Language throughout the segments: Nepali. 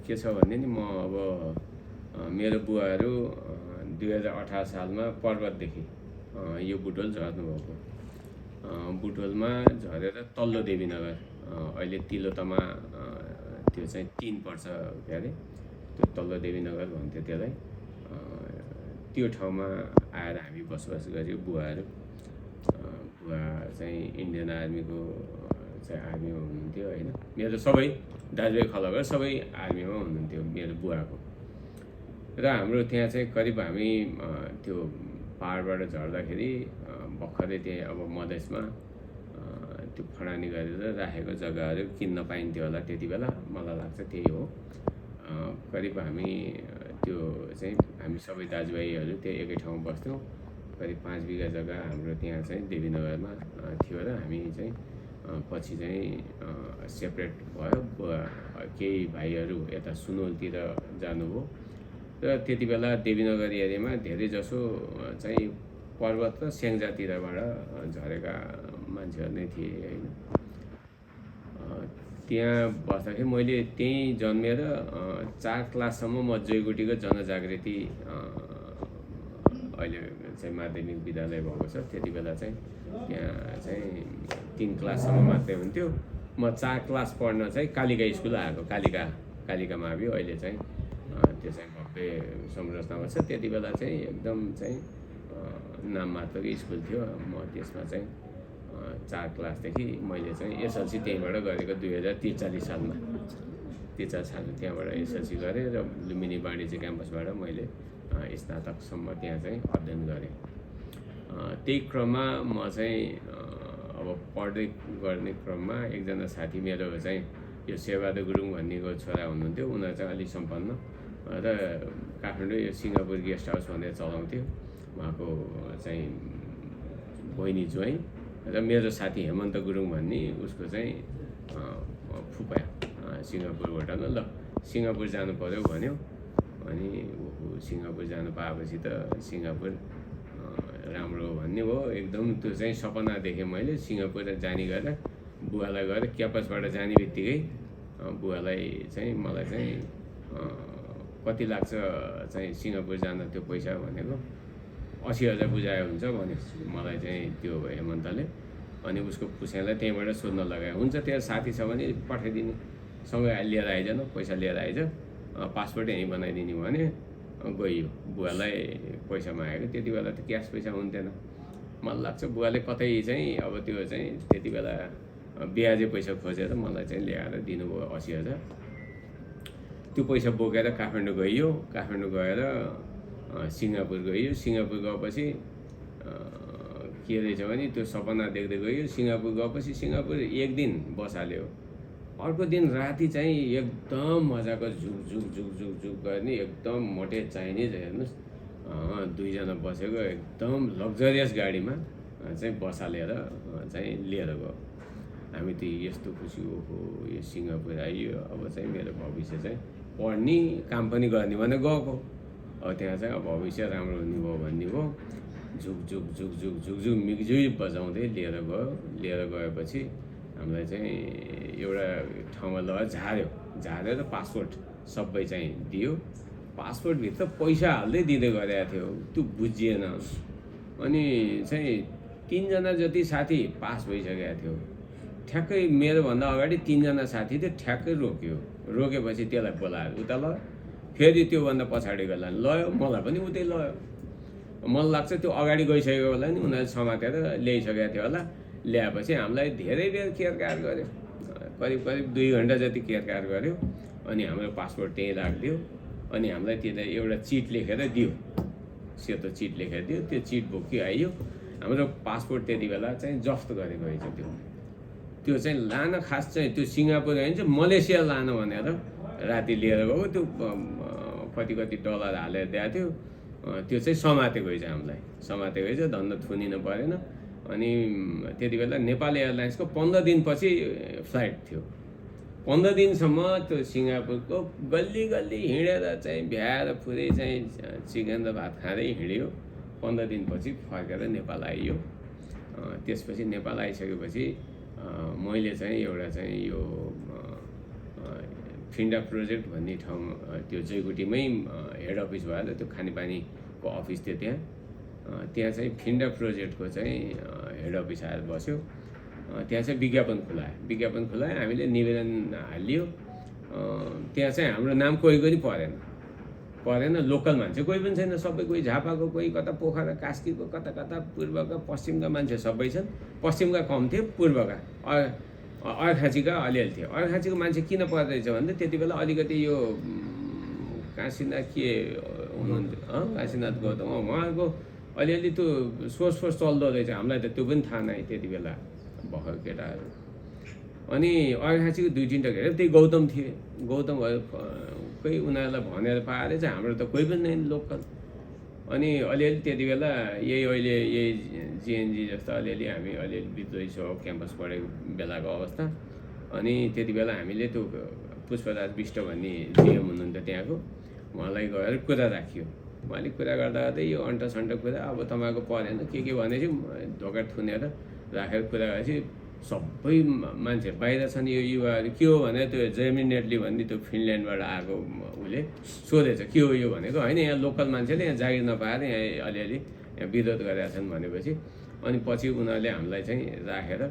के छ भने नि म अब मेरो बुवाहरू 2018 सालमा पर्वतदेखि यो बुटोल झर्नुभएको। बुटोलमा झरेर तल्लो देवीनगर अहिले तिलोतमा त्यो चाहिँ 3 पर्छ के अरे, त्यो तल्लो देवीनगर भन्थ्यो त्यसलाई। त्यो ठाउँमा आएर हामी बसोबास गऱ्यौँ। बुवाहरू बुवा चाहिँ इन्डियन आर्मीको चाहिँ आर्मीमा हुनुहुन्थ्यो होइन। मेरो सबै दाजुभाइ खलगर सबै आर्मीमा हुनुहुन्थ्यो मेरो बुवाको। र हाम्रो त्यहाँ चाहिँ करिब हामी त्यो पाहाडबाट झर्दाखेरि भर्खरै त्यही अब मधेसमा त्यो फडानी गरेर राखेको जग्गाहरू किन्न पाइन्थ्यो होला त्यति बेला, मलाई लाग्छ त्यही हो। करिब हामी त्यो चाहिँ हामी सबै दाजुभाइहरू त्यही एकै ठाउँमा बस्थ्यौँ। करिब 5 बिघा जग्गा हाम्रो त्यहाँ चाहिँ देवीनगरमा थियो र हामी चाहिँ पछि चाहिँ सेपरेट भयो। केही भाइहरू यता सुनवलतिर जानुभयो र त्यति बेला देवीनगर एरियामा धेरै जसो चाहिँ पर्वत र स्याङ्जातिरबाट झरेका मान्छेहरू नै थिए होइन। त्यहाँ बस्दाखेरि मैले त्यहीँ जन्मेर 4 क्लाससम्म म जयगुटीको जनजागृति अहिले चाहिँ माध्यमिक विद्यालय भएको छ, त्यति बेला चाहिँ त्यहाँ चाहिँ 3 क्लाससम्म मात्रै हुन्थ्यो। म 4 क्लास पढ्न चाहिँ कालिका स्कुल आएको, कालिका मावि अहिले चाहिँ त्यो चाहिँ भव्य संरचनामा छ। त्यति बेला चाहिँ एकदम चाहिँ नाम मात्रको स्कुल थियो। म त्यसमा चाहिँ 4 क्लासदेखि मैले चाहिँ एसएलसी त्यहीँबाट गरेको 2043 सालमा। 43 सालमा त्यहाँबाट एसएलसी गरेँ र लुम्बिनी वाणिज्य क्याम्पसबाट मैले स्नातकसम्म त्यहाँ चाहिँ अध्ययन गरेँ। त्यही क्रममा म चाहिँ अब पढ्दै गर्ने क्रममा एकजना साथी मेरो चाहिँ यो सेवाद गुरुङ भन्नेको छोरा हुनुहुन्थ्यो। उनीहरू चाहिँ अलिक सम्पन्न र काठमाडौँ यो सिङ्गापुर गेस्ट हाउस भनेर चलाउँथ्यो। उहाँको चाहिँ बहिनी ज्वाइँ र मेरो साथी हेमन्त गुरुङ भन्ने उसको चाहिँ फुपा सिङ्गापुरबाट ल सिङ्गापुर जानु पर्यो भन्यो। अनि सिङ्गापुर जानु पाएपछि त सिङ्गापुर राम्रो भन्ने हो। एकदम त्यो चाहिँ सपना देखेँ मैले सिङ्गापुर जाने गरेर बुवालाई गएर क्याम्पसबाट जाने बित्तिकै बुवालाई चाहिँ मलाई चाहिँ कति लाग्छ चाहिँ सिङ्गापुर जान त्यो पैसा भनेको 80,000 बुझायो हुन्छ भन्यो मलाई चाहिँ त्यो हेमन्तले। अनि उसको पुस्यालाई त्यहीँबाट सोध्न लगायो, हुन्छ त्यहाँ साथी छ भने पठाइदिने, सँगै लिएर आइज न, पैसा लिएर आइज, पासपोर्ट यहीँ बनाइदिने भने गइयो। बुवालाई पैसा मागेको, त्यति बेला त क्यास पैसा हुन्थेन। मलाई लाग्छ बुवाले कतै चाहिँ अब त्यो चाहिँ त्यति बेला ब्याजे पैसा खोजेर मलाई चाहिँ ल्याएर दिनुभयो 80,000। त्यो पैसा बोकेर काठमाडौँ गइयो। काठमाडौँ गएर सिङ्गापुर गइयो। सिङ्गापुर गएपछि के रहेछ भने त्यो सपना देख्दै गइयो। सिङ्गापुर गएपछि सिङ्गापुर एक दिन बसाल्यो। अर्को दिन राति चाहिँ एकदम मजाको झुक झुक झुक झुक झुक गर्ने एकदम मोटे चाइनिज, हेर्नुहोस् 2 जना बसेको एकदम लग्जरियस गाडीमा चाहिँ बसालेर चाहिँ लिएर गयो। हामी त यस्तो खुसी हो यो सिङ्गापुर आइयो, अब चाहिँ मेरो भविष्य चाहिँ पढ्ने काम पनि गर्ने भने गएको। अब त्यहाँ चाहिँ अब भविष्य राम्रो हुने भयो भन्ने भयो। झुक झुक झुक झुक झुक झुक मिक्जुई बजाउँदै लिएर गयो। लिएर गएपछि हामीलाई चाहिँ एउटा ठाउँमा लगेर झारेर पासपोर्ट सबै चाहिँ दियो। पासपोर्टभित्र पैसा हाल्दै दिँदै गरेको थियो, त्यो बुझिएन। अनि चाहिँ 3 जना जति साथी पास भइसकेको थियो। ठ्याक्कै मेरोभन्दा अगाडि 3 जना साथी थियो, ठ्याक्कै रोकेपछि त्यसलाई बोलाएर उता लयो, फेरि त्योभन्दा पछाडि गएला लयो, मलाई पनि उतै लयो। मलाई लाग्छ त्यो अगाडि गइसकेको होला नि, उनीहरूले समातेर ल्याइसकेको थियो होला। ल्याएपछि हामीलाई धेरै बेर केरकार गर्यो, करिब 2 घन्टा जति केरकार गर्यो। अनि हाम्रो पासपोर्ट त्यहीँ राखिदियो। अनि हामीलाई त्यसलाई एउटा चिट लेखेर दियो, सेतो चिट लेखेर दियो। त्यो चिट बोक्यो आइयो। हाम्रो पासपोर्ट त्यति बेला चाहिँ जफ्त गरेको रहेछ। त्यो चाहिँ लान खास चाहिँ त्यो सिङ्गापुर होइन चाहिँ मलेसिया लानु भनेर राति लिएर गएको। त्यो कति डलर हालेर दिएको थियो। त्यो चाहिँ समातेको रहेछ, हामीलाई समातेको रहेछ, धन्न थुनिनु परेन। अनि त्यति बेला नेपाल एयरलाइन्सको 15 दिनपछि फ्लाइट थियो। 15 दिनसम्म त्यो सिङ्गापुरको गल्ली हिँडेर चाहिँ भ्याएर पुरै चाहिँ चिकन र भात खाँदै हिँड्यो। 15 दिनपछि फर्केर नेपाल आइयो। त्यसपछि नेपाल आइसकेपछि मैले चाहिँ एउटा चाहिँ यो फिन्डा प्रोजेक्ट भन्ने ठाउँ त्यो जयगुटीमै हेड अफिस भयो त्यो खानेपानीको अफिस थियो त्यहाँ चाहिँ फिन्डा प्रोजेक्टको चाहिँ हेड अफिस आएर बस्यो। त्यहाँ चाहिँ विज्ञापन खुलायो हामीले निवेदन हालियो। त्यहाँ चाहिँ हाम्रो नाम कोही पनि परेन। लोकल मान्छे कोही पनि छैन, सबै कोही झापाको, कोही कता पोखरा कास्कीको, कता पूर्वका पश्चिमका मान्छे सबै छन्। पश्चिमका कम थियो, पूर्वका अर्खाँचीका अलिअलि थियो। अर्खाँचीको मान्छे किन पर्दैछ भन्दा त्यति बेला अलिकति यो काशीनाथ के हुनुहुन्थ्यो, काशीनाथ गौतम, उहाँको अलिअलि त्यो सोर्स चल्दो रहेछ। हामीलाई त त्यो पनि थाहा नै त्यति बेला भर्खर केटाहरू। अनि अर्खाँचीको 2-3टा घेर त्यही गौतम थिए। गौतमहरू कोही उनीहरूलाई भनेर पाएर चाहिँ हाम्रो त कोही पनि नै लोकल। अनि अलिअलि त्यति बेला अहिले जिएनजी जस्तो अलिअलि हामी अलिअलि विद्रोही छौँ क्याम्पस पढेको बेलाको अवस्था। अनि त्यति बेला हामीले त्यो पुष्पराज विष्ट भन्ने जिएम हुनुहुन्थ्यो त्यहाँको, उहाँलाई गएर कुरा राखियो। उहाँले कुरा गर्दा यो अन्टसन्ट कुरा अब तपाईँको परेन के भनेपछि ढोका थुनेर राखेर कुरा गरेपछि सबै मान्छे बाहिर छन्। यो युवाहरू के हो भने त्यो जेमी नेटली भन्ने त्यो फिनल्यान्डबाट आएको उसले सोधेछ के हो यो भनेको, होइन यहाँ लोकल मान्छेले यहाँ जागिर नपाएर यहाँ अलिअलि यहाँ विरोध गरेका छन् भनेपछि अनि पछि उनीहरूले हामीलाई चाहिँ राखेर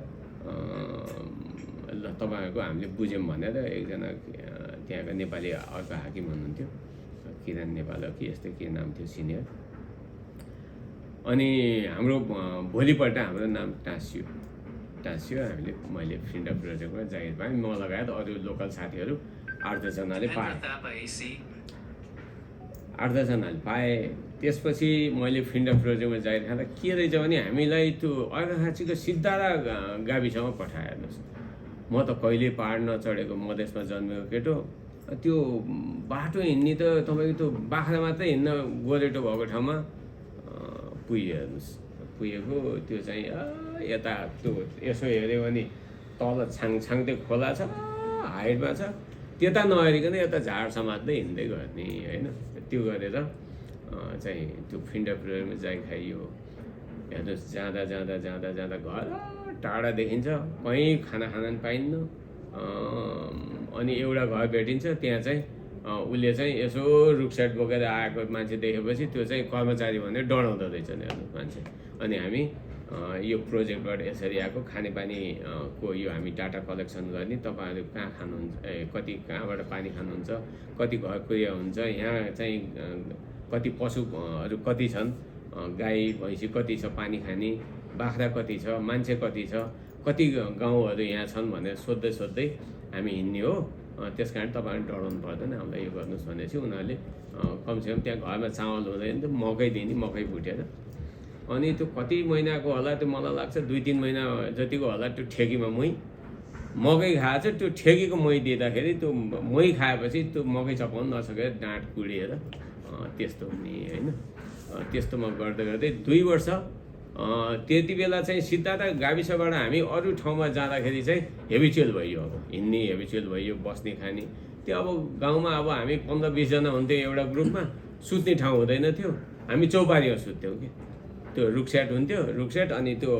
ल तपाईँहरूको हामीले बुझ्यौँ भनेर एकजना त्यहाँका नेपाली अर्को हाकिम हुनुहुन्थ्यो, किरण नेपाल कि यस्तै के नाम थियो सिनियर। अनि हाम्रो भोलिपल्ट हाम्रो नाम टाँसियो। मैले फिन्डा प्रोजेक्टमा जागिर पाएँ, म लगायत अरू लोकल साथीहरू 8-10जनाले पाए। त्यसपछि मैले फिन्डा प्रोजेक्टमा जागिर खाँदा के रहेछ भने हामीलाई त्यो अर्घाखाँचीको सिद्धारा गाविसमा पठायो। हेर्नुहोस्, म त कहिले पहाड नचढेको, मधेसमा जन्मेको केटो, त्यो बाटो हिँड्ने त तपाईँको त्यो बाख्रा मात्रै हिँड्न गोरेटो भएको ठाउँमा पुगेको त्यो चाहिँ यता त्यो यसो हेऱ्यो भने तल छाङछाङदै खोला छ, हाइटमा छ, त्यता नहेरिकन यता झाड समात्दै हिँड्दै गर्ने होइन। त्यो गरेर चाहिँ त्यो फिन्डा प्रोजेक्टमा जागिर खाइयो। हेर्नुहोस्, जाँदा घर टाढा देखिन्छ, कहीँ खाना खान पाइन्न। अनि एउटा घर भेटिन्छ, त्यहाँ चाहिँ उसले चाहिँ यसो रुखसाट बोकेर आएको मान्छे देखेपछि त्यो चाहिँ कर्मचारी भनेर डराउँदो रहेछ नि मान्छे। अनि हामी यो प्रोजेक्टबाट यसरी आएको खानेपानीको यो हामी डाटा कलेक्सन गर्ने, तपाईँहरू कहाँ खानुहुन्छ, कहाँबाट पानी खानुहुन्छ, कति घर कुरिया हुन्छ, यहाँ चाहिँ कति पशुहरू कति छन्, गाई भैँसी कति छ पानी खाने, बाख्रा कति छ, मान्छे कति छ, कति गाउँहरू यहाँ छन् भनेर सोध्दै हामी हिँड्ने हो। त्यस कारण तपाईँहरू डराउनु पर्दैन, हामीलाई यो गर्नुहोस् भनेपछि उनीहरूले कमसेकम त्यहाँ घरमा चामल हुँदैन त मकै दिने, मकै भुटेर। अनि त्यो कति महिनाको होला त्यो मलाई लाग्छ 2-3 महिना जतिको होला त्यो ठेकीमा मकै खाएछ। त्यो ठेकीको मही दिँदाखेरि त्यो मही खाएपछि त्यो मकै चपाउनु नसकेर डाँट कुडिएर त्यस्तो हुने होइन। त्यस्तोमा गर्दै 2 वर्ष त्यति बेला चाहिँ सिद्धार्थ गाविसबाट हामी अरू ठाउँमा जाँदाखेरि चाहिँ हेबिचुअल भइयो। अब हिँड्ने हेबिचुअल भइयो, बस्ने खाने। त्यो अब गाउँमा अब हामी 15-20 जना हुन्थ्यो एउटा ग्रुपमा, सुत्ने ठाउँ हुँदैन थियो, हामी चौपारीमा सुत्थ्यौँ कि। त्यो रुखस्याट हुन्थ्यो, रुखस्याट अनि त्यो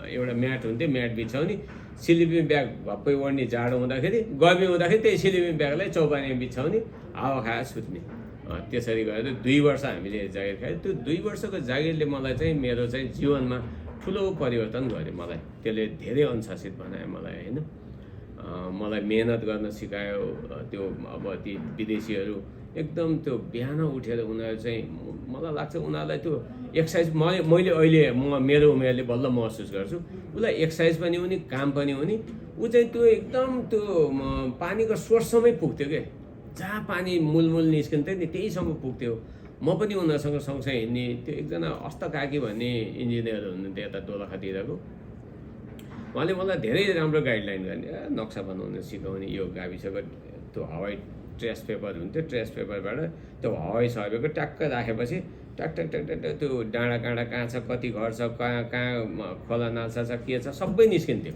एउटा म्याट हुन्थ्यो, म्याट बिछाउने, सिलिपिङ ब्याग भप्पै ओढ्ने, जाडो हुँदाखेरि, गर्मी हुँदाखेरि त्यही सिलिपिङ ब्यागलाई चौपारीमा बिछाउने, हावा खाएर सुत्ने। त्यसरी गरेर 2 वर्ष हामीले जागिर खायौँ। त्यो 2 वर्षको जागिरले मलाई चाहिँ मेरो चाहिँ जीवनमा ठुलो परिवर्तन गर्यो। मलाई त्यसले धेरै अनुशासित बनायो मलाई होइन। मलाई मेहनत गर्न सिकायो। त्यो अब ती विदेशीहरू एकदम त्यो बिहान उठेर उनीहरू चाहिँ मलाई लाग्छ उनीहरूलाई त्यो एक्सर्साइज मैले अहिले मेरो उमेरले बल्ल महसुस गर्छु, उसलाई एक्सर्साइज पनि हुने, काम पनि हुने। ऊ चाहिँ त्यो एकदम त्यो पानीको सोर्ससम्मै पुग्थ्यो क्या, जहाँ पानी मूल निस्किन्थ्यो नि त्यहीसम्म पुग्थ्यो। म पनि उनीहरूसँग सँगसँगै हिँड्ने। त्यो एकजना अस्त काकी भन्ने इन्जिनियर हुनुहुन्थ्यो यता दोलखातिरको, उहाँले मलाई धेरै राम्रो गाइडलाइन गर्ने, नक्सा बनाउन सिकाउने। यो गाविसको त्यो हवाई ट्रेस पेपर हुन्थ्यो, ट्रेस पेपरबाट त्यो हवाई सर्वेको ट्याक्क राखेपछि ट्याक त्यो डाँडा काँडा कहाँ छ, कति घर छ, कहाँ खोला नाल्सा छ, के छ, सबै निस्किन्थ्यो।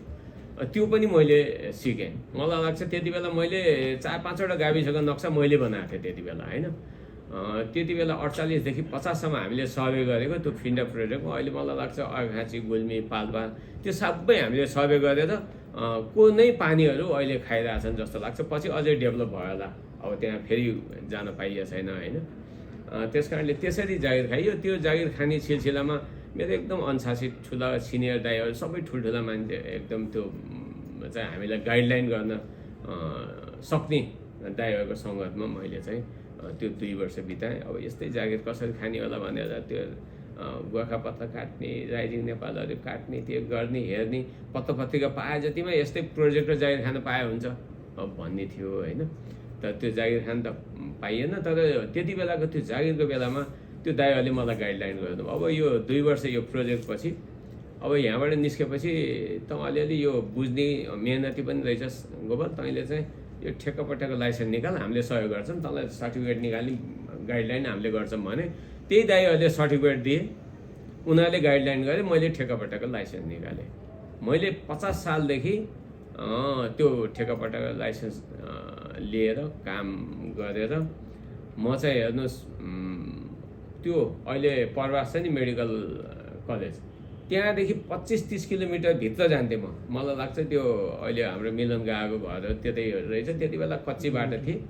त्यो पनि मैले सिकेँ। मलाई लाग्छ त्यति बेला मैले 4-5वटा गाविसको नक्सा मैले बनाएको थिएँ त्यति बेला होइन। त्यति बेला 48देखि 50सम्म हामीले सर्वे गरेको त्यो फिन्डा प्रोजेक्टमा। अहिले मलाई लाग्छ अर्घाँची, गुल्मी, पाल्पा त्यो सबै हामीले सर्वे गरेर को नै पानीहरू अहिले खाइरहेछन् जस्तो लाग्छ। पछि अझै डेभलप भयो होला, अब त्यहाँ फेरि जान पाइएको छैन होइन। त्यस कारणले त्यसरी जागिर खाइयो। त्यो जागिर खाने सिलसिलामा मेरो एकदम अनुशासित ठुला सिनियर दाइहरू सबै ठुल्ठुला मान्छे एकदम त्यो चाहिँ हामीलाई गाइडलाइन गर्न सक्ने दाइहरूको सङ्गतमा मैले चाहिँ त्यो 2 वर्ष बिताएँ। अब यस्तै जागिर कसरी खाने होला भनेर त्यो गोर्खापत्र काट्ने, राइजिङ नेपालहरू काट्ने, त्यो गर्ने, हेर्ने, पत्र पत्रिका पाए जतिमा यस्तै प्रोजेक्ट र जागिर खान पाए हुन्छ अब भन्ने थियो होइन। तर त्यो जागिर खान त पाइएन। तर त्यति बेलाको त्यो जागिरको बेलामा त्यो दाइहरूले मलाई गाइडलाइन गर्नु, अब यो 2 वर्ष यो प्रोजेक्टपछि अब यहाँबाट निस्केपछि त अलिअलि यो बुझ्ने मेहनती पनि रहेछस् गोपाल, तैँले चाहिँ यो ठेक्कापट्टाको लाइसेन्स निकाल, हामीले सहयोग गर्छौँ, तँलाई सर्टिफिकेट निकाल्ने गाइडलाइन हामीले गर्छौँ भने त्यही दाइहरूले सर्टिफिकेट दिए, उनीहरूले गाइडलाइन गरे, मैले ठेक्कापट्टाको लाइसेन्स निकालेँ। मैले 50 सालदेखि त्यो ठेक्कापट्टाको लाइसेन्स लिएर काम गरेर म चाहिँ हेर्नुहोस् त्यो अहिले प्रवास छ नि मेडिकल कलेज, त्यहाँदेखि 25-30 किलोमिटर भित्र जान्थेँ म। मलाई लाग्छ त्यो अहिले हाम्रो मिलन गएको घर त्यतै रहेछ। त्यति बेला कच्ची बाटो थिएँ,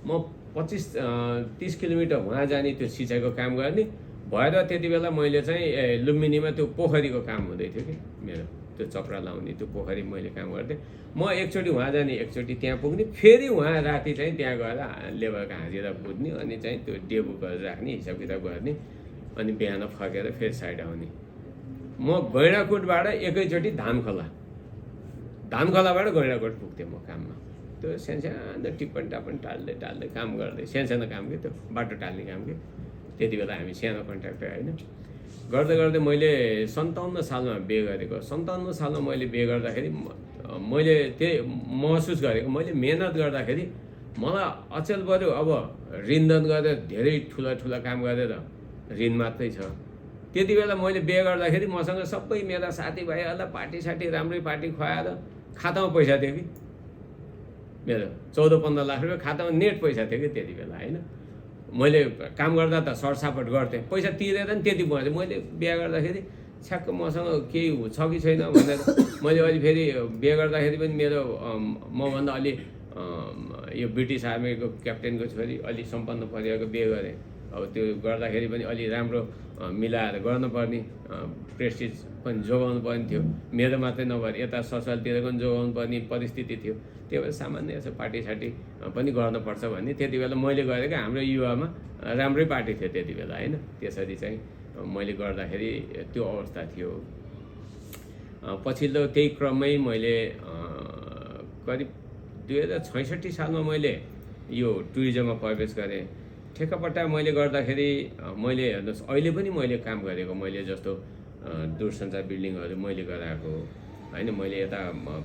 म 25-30 किलोमिटर वहाँ जाने त्यो सिँचाइको काम गर्ने भएर त्यति बेला मैले चाहिँ लुम्बिनीमा त्यो पोखरीको काम हुँदै थियो कि मेरो, त्यो चक्रा लाउने त्यो पोखरी मैले काम गर्थेँ। म एकचोटि वहाँ जाने, एकचोटि त्यहाँ पुग्ने, फेरि वहाँ राति चाहिँ त्यहाँ गएर लेबरको हाजिरा बुझ्ने, अनि चाहिँ त्यो डेबुकहरू राख्ने, हिसाब किताब गर्ने, अनि बिहान फर्केर फेरि साइड आउने। म गैँडाकोटबाट एकैचोटि धानखोलाबाट गैँडाकोट पुग्थेँ म काममा। त्यो सानो टिप्पण टाप्पण टाल्दै काम गर्दै, सानो काम के त्यो बाटो टाल्ने काम के। त्यति बेला हामी सानो कन्ट्र्याक्टर होइन। गर्दै गर्दै मैले 57 सालमा बिहे गरेको। 57 सालमा मैले बिहे गर्दाखेरि मैले त्यही महसुस गरेको, मैले मेहनत गर्दाखेरि मलाई अचेल बरु अब ऋणधन गरेर धेरै ठुला काम गरेर ऋण मात्रै छ। त्यति बेला मैले बिहे गर्दाखेरि मसँग सबै मेरा साथीभाइहरूलाई पार्टी राम्रै पार्टी खुवाएर खातामा पैसा थियो कि मेरो 14-15 लाख रुपियाँ खातामा नेट पैसा थियो कि त्यति बेला होइन। मैले काम गर्दा त सरसापट गर्थेँ, पैसा तिरेर नि त्यति पर्थ्यो। मैले बिहे गर्दाखेरि छ्याक्क मसँग केही छ कि छैन भनेर मैले अहिले फेरि बिहे गर्दाखेरि पनि मेरो मभन्दा अलि यो ब्रिटिस आर्मीको क्याप्टेनको छोरी अलि सम्पन्न परिवारको बिहे गरेँ। अब त्यो गर्दाखेरि पनि अलि राम्रो मिलाएर गर्नुपर्ने, प्रेस्टिज पनि जोगाउनु पर्ने थियो। मेरो मात्रै नभएर यता ससुरालतिरको पनि जोगाउनु पर्ने परिस्थिति थियो। त्यही भएर सामान्य यसो पार्टी पनि गर्नुपर्छ भन्ने त्यति बेला मैले गरेको। हाम्रो युवामा राम्रै पार्टी थियो त्यति बेला होइन। त्यसरी चाहिँ मैले गर्दाखेरि त्यो अवस्था थियो। पछिल्लो त्यही क्रममै मैले करिब 2066 सालमा मैले यो टुरिज्ममा प्रवेश गरेँ। ठेक्कापट्टा मैले गर्दाखेरि मैले हेर्नुहोस् अहिले पनि मैले काम गरेको, मैले जस्तो दूरसञ्चार बिल्डिङहरू मैले गराएको होइन। मैले यता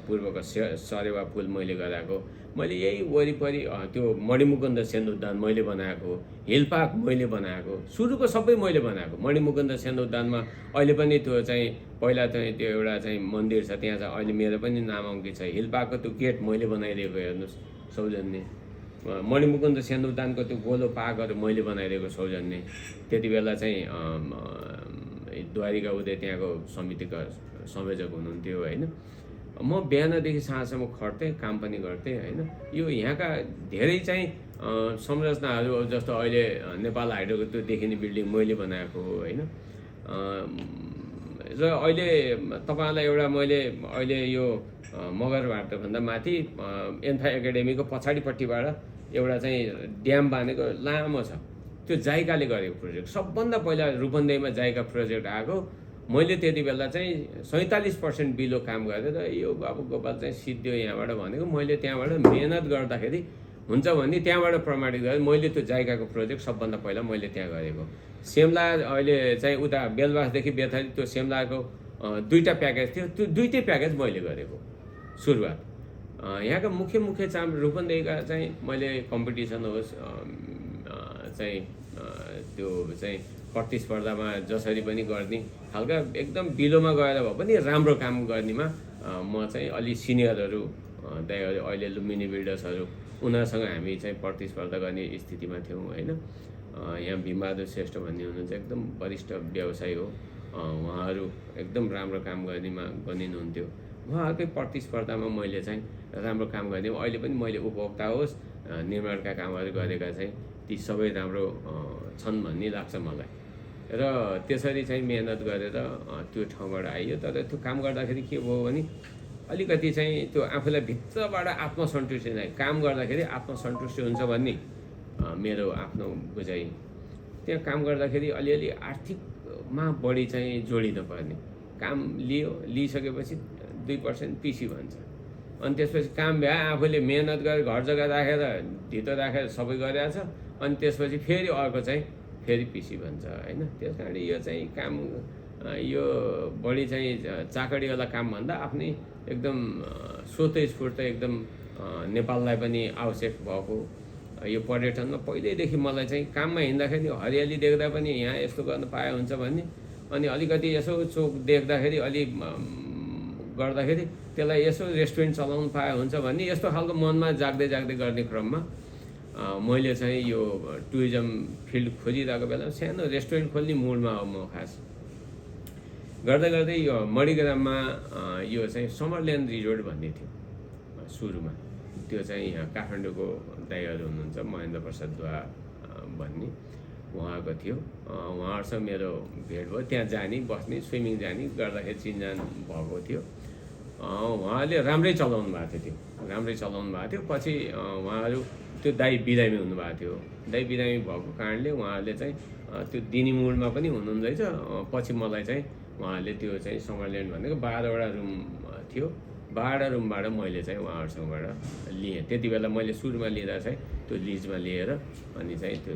पूर्वको सरेवा पुल मैले गराएको, मैले यही वरिपरि त्यो मणिमुकुन्द सेन उद्यान मैले बनाएको, हिल पार्क मैले बनाएको, सुरुको सबै मैले बनाएको। मणिमुकुन्द सेन उद्यानमा अहिले पनि त्यो चाहिँ पहिला चाहिँ त्यो एउटा चाहिँ मन्दिर छ, त्यहाँ चाहिँ अहिले मेरो पनि नाम अङ्कित छ। हिल पार्कको त्यो गेट मैले बनाइदिएको हेर्नुहोस् सौजन्य। मणिमुकुन्द सेन उद्यानको त्यो गोलो पार्कहरू मैले बनाइदिएको सौजन्य। त्यति बेला चाहिँ द्वारिका उदय त्यहाँको समितिका संयोजक हुनुहुन्थ्यो होइन। म बिहानदेखि साँझसम्म खट्थेँ, काम पनि गर्थेँ होइन। यो यहाँका धेरै चाहिँ संरचनाहरू जस्तो अहिले नेपाल हाइड्रोको त्यो देखिने बिल्डिङ मैले बनाएको होइन। र अहिले तपाईँलाई एउटा मैले अहिले यो मगरभाटभन्दा माथि एन्फा एकाडेमीको पछाडिपट्टिबाट एउटा चाहिँ ड्याम बाँधेको लामो छ, त्यो जाइकाले गरेको प्रोजेक्ट। सबभन्दा पहिला रूपन्देहीमा जाइका प्रोजेक्ट आएको। मैले त्यति बेला चाहिँ 47% बिलो काम गरेर यो बाबु गोपाल चाहिँ सिद्धियो यहाँबाट भनेको। मैले त्यहाँबाट मेहनत गर्दाखेरि हुन्छ भने त्यहाँबाट प्रमाणित गरेँ। मैले त्यो जाइकाको प्रोजेक्ट सबभन्दा पहिला मैले त्यहाँ गरेको। सेमला अहिले चाहिँ उता बेलबासदेखि बेथरी त्यो सेमलाको 2टा प्याकेज थियो, त्यो 2टै प्याकेज मैले गरेको सुरुवात। यहाँका मुख्य चाम रूपन्देहीका चाहिँ मैले कम्पिटिसन होस् चाहिँ त्यो चाहिँ प्रतिस्पर्धामा जसरी पनि गर्ने खालका एकदम बिलोमा गएर भए पनि राम्रो काम गर्नेमा म चाहिँ अलि सिनियरहरू दाइहरू अहिले लुम्बिनी बिल्डर्सहरू उनीहरूसँग हामी चाहिँ प्रतिस्पर्धा गर्ने स्थितिमा थियौँ होइन। यहाँ भीमबहादुर श्रेष्ठ भन्ने हुनुहुन्छ, एकदम वरिष्ठ व्यवसायी हो, उहाँहरू एकदम राम्रो काम गर्नेमा बनिनुहुन्थ्यो। उहाँहरूकै प्रतिस्पर्धामा मैले चाहिँ राम्रो काम गरिदिएँ। अहिले पनि मैले उपभोक्ता होस् निर्माणका कामहरू गरेका चाहिँ ती सबै राम्रो छन् भन्ने लाग्छ मलाई। र त्यसरी चाहिँ मेहनत गरेर त्यो ठाउँबाट आइयो। तर त्यो काम गर्दाखेरि के भयो भने अलिकति चाहिँ त्यो आफूलाई भित्रबाट आत्मसन्तुष्टि नै, काम गर्दाखेरि आत्मसन्तुष्टि हुन्छ भन्ने मेरो आफ्नो बुझाइ। त्यहाँ काम गर्दाखेरि अलिअलि आर्थिकमा बढी चाहिँ जोडिनु पर्ने। काम लिइसकेपछि 2% पिसी भन्छ। अनि त्यसपछि काम भ्या आफूले मेहनत गरेर घर जग्गा राखेर धितो राखेर सबै गरिरहेको छ। अनि त्यसपछि फेरि अर्को चाहिँ फेरि पिसी भन्छ होइन। त्यस कारणले यो चाहिँ काम यो बढी चाहिँ चाकडीवाला कामभन्दा आफ्नै एकदम स्वतस्फूर्त एकदम नेपाललाई पनि आवश्यक भएको यो पर्यटनमा पहिल्यैदेखि मलाई चाहिँ काममा हिँड्दाखेरि हरियाली देख्दा पनि यहाँ यस्तो गर्न पाए हुन्छ भन्ने। अनि अलिकति यसो चोक देख्दाखेरि अलि गर्दाखेरि त्यसलाई यसो रेस्टुरेन्ट चलाउनु पाए हुन्छ भन्ने यस्तो खालको मनमा जाग्दै गर्ने क्रममा मैले चाहिँ यो टुरिज्म फिल्ड खोजिरहेको बेला सानो रेस्टुरेन्ट खोल्ने मुडमा हो म खास। गर्दै यो मणिग्राममा यो चाहिँ समरल्यान्ड रिजोर्ट भन्ने थियो सुरुमा। त्यो चाहिँ यहाँ काठमाडौँको दाइहरू हुनुहुन्छ महेन्द्र प्रसाद दुवा भन्ने, उहाँको थियो। उहाँहरूसँग मेरो भेट भयो। त्यहाँ जाने बस्ने स्विमिङ जाने गर्दाखेरि चिनजान भएको थियो। उहाँले राम्रै चलाउनु भएको थियो। पछि उहाँहरू त्यो दाइ बिरामी हुनुभएको थियो। दाइ बिरामी भएको कारणले उहाँहरूले चाहिँ त्यो दिने मुडमा पनि हुनुहुँदो रहेछ। पछि मलाई चाहिँ उहाँहरूले त्यो चाहिँ समरल्यान्ड भनेको 12वटा रुम थियो। 12 रुमबाट मैले चाहिँ उहाँहरूसँगबाट लिएँ। त्यति बेला मैले सुरुमा लिँदा चाहिँ त्यो लिजमा लिएर अनि चाहिँ त्यो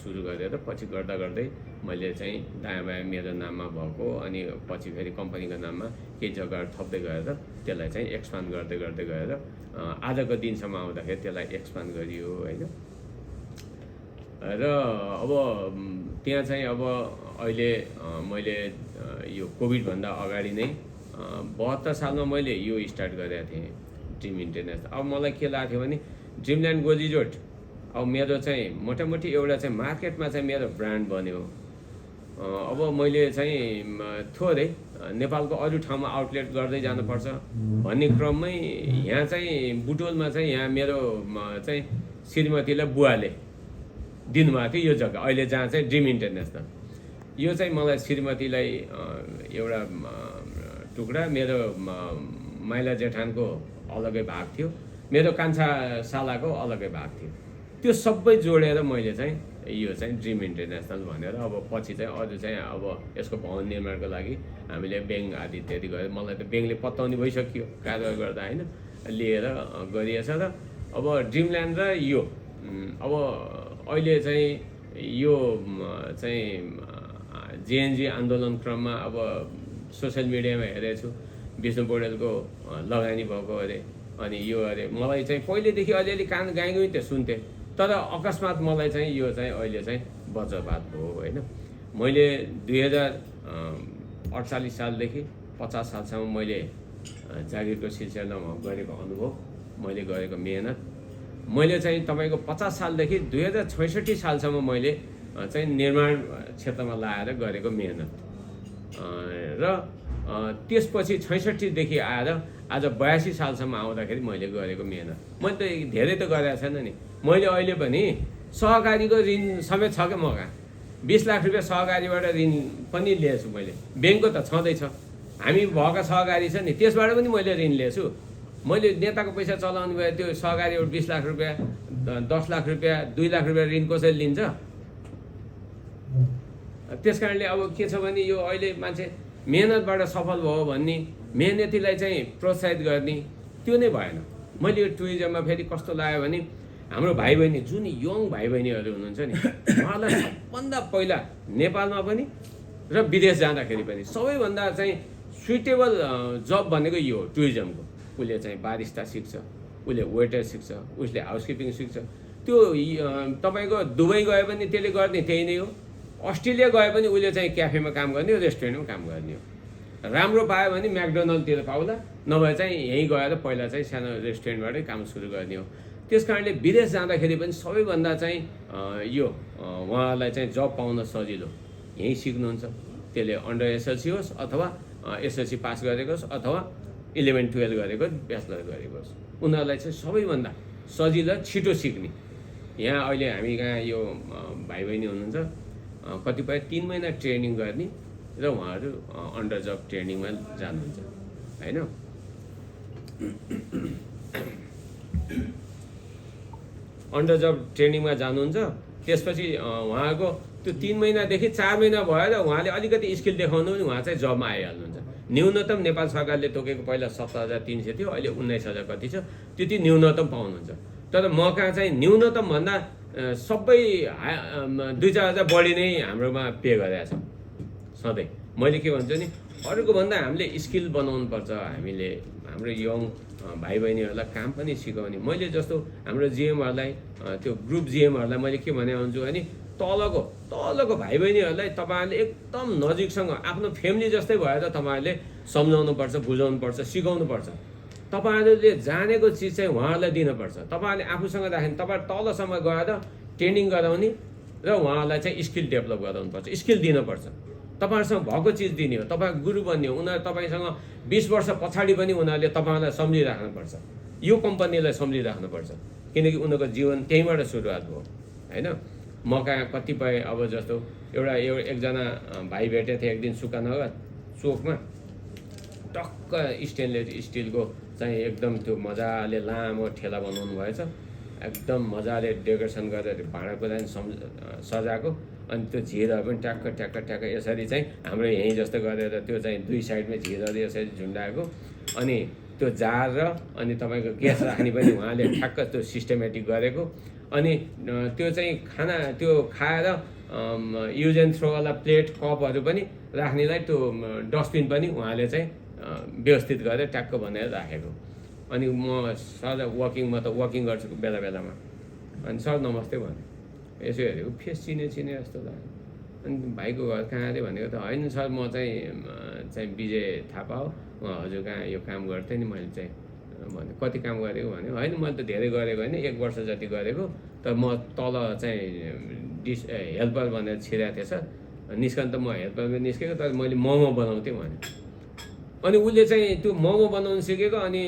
सुरु गरेर पछि गर्दै मैले चाहिँ दायाँ बायाँ मेरो नाममा भएको अनि पछि फेरि कम्पनीको नाममा केही जग्गाहरू थप्दै गएर त्यसलाई चाहिँ एक्सपान्ड गर्दै गएर आजको दिनसम्म आउँदाखेरि त्यसलाई एक्सपान्ड गरियो होइन। र अब त्यहाँ चाहिँ अब अहिले मैले यो कोभिडभन्दा अगाडि नै 72 सालमा मैले यो स्टार्ट गरेको थिएँ ड्रिम इन्टरनेसनल। अब मलाई के लाग्थ्यो भने ड्रिमल्यान्ड गो रिजोर्ट अब मेरो चाहिँ मोटामोटी एउटा चाहिँ मार्केटमा चाहिँ मेरो ब्रान्ड बन्यो। अब मैले चाहिँ थोरै नेपालको अरू ठाउँमा आउटलेट गर्दै जानुपर्छ भन्ने क्रममै यहाँ चाहिँ बुटोलमा चाहिँ यहाँ मेरो चाहिँ श्रीमतीलाई बुवाले दिनुभएको थियो यो जग्गा अहिले जहाँ चाहिँ ड्रिम इन्टरनेसनल। यो चाहिँ मलाई श्रीमतीलाई एउटा टुक्रा, मेरो माइला जेठानको अलग्गै भाग थियो, मेरो कान्छा सालाको अलग्गै भाग थियो। त्यो सबै जोडेर मैले चाहिँ यो चाहिँ ड्रिम इन्टरनेसनल भनेर अब पछि चाहिँ अझ चाहिँ अब यसको भवन निर्माणको लागि हामीले ब्याङ्क आदि इत्यादि गरेर मलाई त ब्याङ्कले पत्ताउने भइसक्यो कारबार गर्दा होइन, लिएर गरिएछ। र अब ड्रिमल्यान्ड र यो अब अहिले चाहिँ यो चाहिँ जेएनजी आन्दोलन क्रममा अब सोसियल मिडियामा हेरेको छु विष्णु पौडेलको लगानी भएको अरे अनि यो अरे। मलाई चाहिँ पहिलेदेखि अलिअलि कान गाइगुई त सुन्थेँ, तर अकस्मात मलाई चाहिँ यो चाहिँ अहिले चाहिँ वज्रपात भयो होइन। मैले 2048 सालदेखि 50 सालसम्म मैले जागिरको सिलसिलामा गरेको अनुभव, मैले गरेको मेहनत, मैले चाहिँ तपाईँको 50 सालदेखि 2066 सालसम्म मैले चाहिँ निर्माण क्षेत्रमा लाएर गरेको मेहनत र त्यसपछि 66देखि आएर आज 82 सालसम्म आउँदाखेरि मैले गरेको मेहनत। मैले त धेरै त गरेको छैन नि। मैले अहिले पनि सहकारीको ऋण समेत छ क्या मगा 20 लाख रुपियाँ सहकारीबाट ऋण पनि लिएछु मैले। ब्याङ्कको त छँदैछ, हामी भएका सहकारी छ नि त्यसबाट पनि मैले ऋण लिएछु। मैले नेताको पैसा चलाउनु भयो त्यो सहकारीबाट 20 लाख रुपियाँ 10 लाख रुपियाँ 2 लाख रुपियाँ ऋण कसैले लिन्छ। त्यस कारणले अब के छ भने यो अहिले मान्छे मेहनतबाट सफल भयो भन्ने, मेहनतीलाई चाहिँ प्रोत्साहित गर्ने त्यो नै भएन। मैले यो टुरिज्ममा फेरि कस्तो लाग्यो भने हाम्रो भाइ बहिनी जुन यङ भाइ बहिनीहरू हुनुहुन्छ नि उहाँलाई सबभन्दा पहिला नेपालमा पनि र विदेश जाँदाखेरि पनि सबैभन्दा चाहिँ सुइटेबल जब भनेको यो हो टुरिज्मको। उसले चाहिँ बारिस्ता सिक्छ, उसले वेटर सिक्छ, उसले हाउसकिपिङ सिक्छ। त्यो तपाईँको दुबई गए पनि त्यसले गर्ने त्यही नै हो। अस्ट्रेलिया गए पनि उसले चाहिँ क्याफेमा काम गर्ने हो, रेस्टुरेन्टमा काम गर्ने हो। राम्रो पायो भने म्याकडोनल्डतिर पाउला, नभए चाहिँ यहीँ गएर पहिला चाहिँ सानो रेस्टुरेन्टबाटै काम सुरु गर्ने हो। त्यस कारणले विदेश जाँदाखेरि पनि सबैभन्दा चाहिँ यो उहाँलाई चाहिँ जब पाउन सजिलो यहीँ सिक्नुहुन्छ। त्यसले अन्डर एसएलसी होस् अथवा एसएलसी पास गरेको होस् अथवा 11-12 गरेको ब्याचलर गरेको होस्, उनीहरूलाई चाहिँ सबैभन्दा सजिलो छिटो सिक्ने। यहाँ अहिले हामी कहाँ यो भाइ बहिनी हुनुहुन्छ, कतिपय 3 महिना ट्रेनिङ गर्ने र उहाँहरू अन्डर जब ट्रेनिङमा जानुहुन्छ होइन। अन्डर जब ट्रेनिङमा जानुहुन्छ, त्यसपछि उहाँको त्यो 3 महिनादेखि 4 महिना भएर उहाँले अलिकति स्किल देखाउनु पनि उहाँ चाहिँ जबमा आइहाल्नुहुन्छ। न्यूनतम नेपाल सरकारले तोकेको पहिला 17,300 थियो, अहिले 19,000 कति छ, त्यति न्यूनतम पाउनुहुन्छ। तर म कहाँ चाहिँ न्यूनतम भन्दा सबै 2-4 हजार बढी नै हाम्रोमा पे गरेका छ सधैँ। मैले के भन्छु नि, अरूको भन्दा हामीले स्किल बनाउनु पर्छ। हामीले हाम्रो यङ भाइ बहिनीहरूलाई काम पनि सिकाउने। मैले जस्तो हाम्रो जिएमहरूलाई, त्यो ग्रुप जिएमहरूलाई मैले के भने हुन्छु भने, तलको भाइ बहिनीहरूलाई तपाईँहरूले एकदम नजिकसँग आफ्नो फ्यामिली जस्तै भएर तपाईँहरूले सम्झाउनु पर्छ, बुझाउनु पर्छ, सिकाउनु पर्छ। तपाईँहरूले जानेको चिज चाहिँ उहाँहरूलाई दिनुपर्छ। तपाईँहरूले आफूसँग राख्ने, तपाईँ तलसम्म गएर ट्रेनिङ गराउने र उहाँहरूलाई चाहिँ स्किल डेभलप गराउनुपर्छ, स्किल दिनुपर्छ। तपाईँहरूसँग भएको चिज दिने हो, तपाईँ गुरु बन्ने हो। उनीहरू तपाईँसँग 20 वर्ष पछाडि पनि उनीहरूले तपाईँहरूलाई सम्झिराख्नुपर्छ, यो कम्पनीलाई सम्झिराख्नुपर्छ, किनकि उनीहरूको जीवन त्यहीँबाट सुरुवात भयो होइन। म कहाँ कतिपय अब जस्तो एकजना भाइ भेटेको थिएँ एक दिन सुकानगर चोकमा, टक्क स्टेनलेस स्टिलको चाहिँ एकदम त्यो मजाले लामो ठेला बनाउनु भएछ, एकदम मजाले डेकोरेसन गरेर भाँडा कुँडा सजाएको। अनि त्यो झिरहरू पनि ट्याक्क ट्याक्क ट्याक्क यसरी चाहिँ हाम्रो यहीँ जस्तो गरेर त्यो चाहिँ 2 साइडमै झिरहरू यसरी झुन्डाएको। अनि त्यो जार र अनि तपाईँको ग्यास राख्ने पनि उहाँले ठ्याक्क त्यो सिस्टमेटिक गरेको। अनि त्यो चाहिँ खाना त्यो खाएर युज एन्ड थ्रोवाला प्लेट कपहरू पनि राख्नेलाई त्यो डस्टबिन पनि उहाँले चाहिँ व्यवस्थित गरेर ट्याक्क बनाएर राखेको। अनि म सर म त वकिङ गर्छु बेला बेलामा, अनि सर नमस्ते भने यसो हेरेको फेस चिने जस्तो लाग्यो। अनि भाइको घर कहाँ अरे भनेको त होइन सर म चाहिँ विजय थापा हो, म हजुर कहाँ यो काम गर्थेँ नि। मैले चाहिँ भने कति काम गरेको भने होइन मैले त धेरै गरेको होइन, 1 वर्ष जति गरेको, तर म तल चाहिँ हेल्पर भनेर छिरेको थिएँ सर, निस्कन त म हेल्परमा निस्केको, तर मैले मोमो बनाउँथेँ भने। अनि उसले चाहिँ त्यो मोमो बनाउनु सिकेको, अनि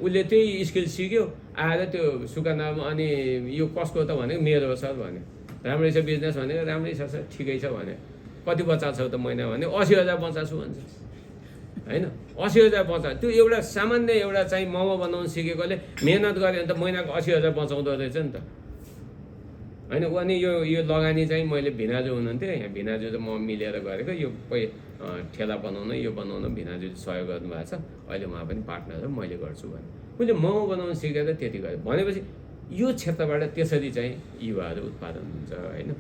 उसले त्यही स्किल सिक्यो आएर त्यो सुकानामा। अनि यो कसको त भनेको मेरो हो सर भने। राम्रै छ बिजनेस भनेको, राम्रै छ सर, ठिकै छ भने। कति बचाएको छौ त महिना भने 80,000 बचाएको छु भन्छ होइन। 80,000 बचाएको, त्यो एउटा सामान्य एउटा चाहिँ मोमो बनाउनु सिकेकोले मेहनत गऱ्यो भने त महिनाको 80,000 बचाउँदो रहेछ नि त होइन। अनि यो लगानी चाहिँ मैले भिनाजु हुनुहुन्थ्यो, यहाँ भिनाजु त म मिलेर गरेको। यो ठेला बनाउन यो बनाउन भिनाजुले सहयोग गर्नुभएको छ, अहिले उहाँ पनि पार्टनर हो, मैले गर्छु भने। उसले मोमो बनाउनु सिकेर त्यति गर्यो भनेपछि यो क्षेत्रबाट त्यसरी चाहिँ युवाहरू उत्पादन हुन्छ होइन।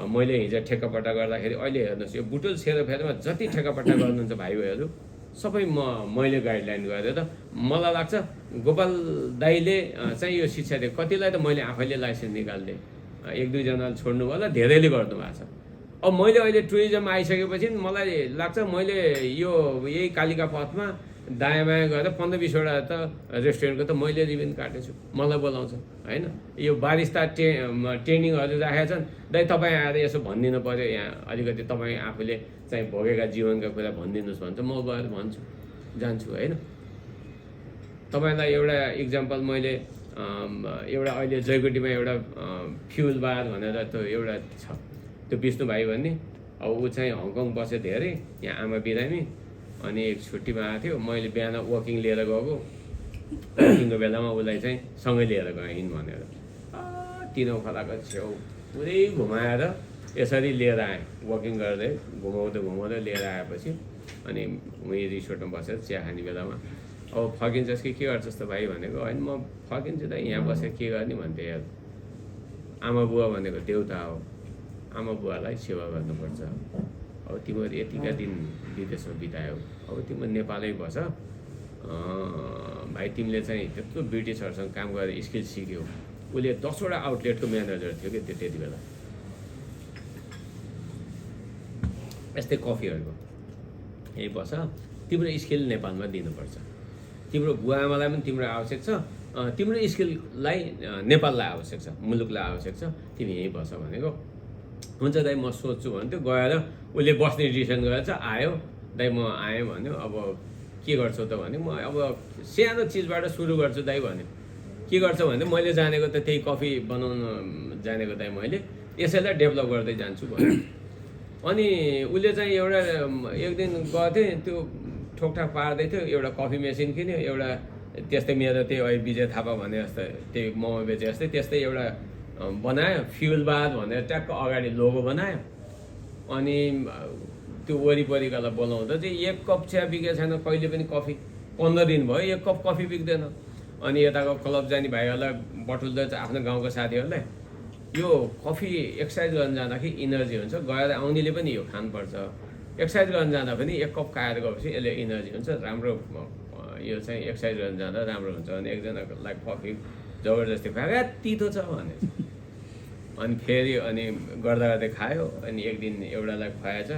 मैले हिजो ठेक्कापट्टा गर्दाखेरि अहिले हेर्नुहोस्, यो बुटुल सेरोफेरोमा जति ठेक्कापट्टा गर्नुहुन्छ भाइ बहिनीहरू सबै मैले गाइडलाइन गरेर, मलाई लाग्छ गोपाल दाईले चाहिँ यो शिक्षा दियो। कतिलाई त मैले आफैले लाइसेन्स निकाल्दिएँ, 1-2 जनाले छोड्नु होला, धेरैले गर्नुभएको छ। अब मैले अहिले टुरिज्म आइसकेपछि मलाई लाग्छ मैले यही कालिका पथमा दायाँ बायाँ गएर 15-20 वटा त रेस्टुरेन्टको त मैले रिबन काटेको छु, मलाई बोलाउँछ होइन। यो बारिस्ता ट्रेनिङहरू राखेका छन्, दाइ तपाईँ आएर यसो भनिदिनु पऱ्यो, यहाँ अलिकति तपाईँ आफूले चाहिँ भोगेका जीवनका कुरा भनिदिनुहोस् भन्छ, म गएर भन्छु, जान्छु होइन। तपाईँलाई एउटा इक्जाम्पल मैले एउटा अहिले जयगुटीमा एउटा फ्युल बार भनेर त्यो एउटा छ, त्यो विष्णु भाइ भन्ने। अब ऊ चाहिँ हङकङ बस्यो धेरै, यहाँ आमा बिरामी, अनि एक छुट्टीमा आएको थियो। मैले बिहान वकिङ लिएर गएको, वकिङको बेलामा उसलाई चाहिँ सँगै लिएर गएँ हिँड भनेर, तिनौँ खोलाको छेउ पुरै घुमाएर यसरी लिएर आएँ। वकिङ गर्दै घुमाउँदै लिएर आएपछि अनि उहीँ रिसोर्टमा बसेर चिया खाने बेलामा अब फर्किन्छस् कि के गर्छस् त भाइ भनेको। होइन म फर्किन्छु त, यहाँ बसेर के गर्ने भन्थे। यार आमा बुवा भनेको देउता हो, आमा बुवालाई सेवा गर्नुपर्छ। अब तिमीहरू यतिका दिन विदेशमा बितायौ, अब तिम्रो नेपालै बस भाइ। तिमीले चाहिँ त्यत्रो ब्रिटिसहरूसँग काम गरेर स्किल सिक्यौ। उसले 10 वटा आउटलेटको म्यानेजर थियो कि त्यति बेला, यस्तै कफीहरूको। यही बस, तिम्रो स्किल नेपालमा दिनुपर्छ। तिम्रो बुवा आमालाई पनि तिम्रो आवश्यक छ, तिम्रो स्किललाई नेपाललाई आवश्यक छ, मुलुकलाई आवश्यक छ, तिमी यहीँ बस भनेको। हुन्छ दाइ म सोध्छु भन्थ्यो। गएर उसले बस्ने डिसिसन गरेर आयो। दाइ म आएँ भन्यो। अब के गर्छौ त भने म अब सानो चिजबाट सुरु गर्छु दाइ भन्यो। के गर्छ भने मैले जानेको त त्यही कफी बनाउन जानेको दाइ मैले यसैलाई डेभलप गर्दै जान्छु भन्यो। अनि उसले चाहिँ एउटा एक दिन गएको थिएँ त्यो ठोकठाक पार्दै थियो, एउटा कफी मेसिन किन्यो, एउटा त्यस्तै मेरो त्यही अहिले विजय थापा भने जस्तै त्यही मोमो बेचे जस्तै त्यस्तै एउटा बनायो, फ्युल बार भनेर ट्याक्क अगाडि लोगो बनायो। अनि त्यो वरिपरिकालाई बोलाउँदा चाहिँ 1 कप चिया बिकेको छैन कहिले पनि, कफी 15 दिन भयो 1 कप कफी बिक्दैन। अनि यताको क्लब जाने भाइहरूलाई बटुल्दा चाहिँ आफ्नो गाउँको साथीहरूलाई यो कफी एक्सर्साइज गर्न जाँदाखेरि इनर्जी हुन्छ, गएर आउनेले पनि यो खानुपर्छ। एक्सर्साइज गर्न जाँदा पनि 1 कप खाएर गएपछि यसले इनर्जी हुन्छ, राम्रो यो चाहिँ एक्सर्साइज गर्न जाँदा राम्रो हुन्छ। अनि एकजनालाई कफी जबरजस्ती खुवाएको तितो छ भने अनि फेरि अनि गर्दा गर्दै खायो। अनि एक दिन एउटालाई खुवाएछ,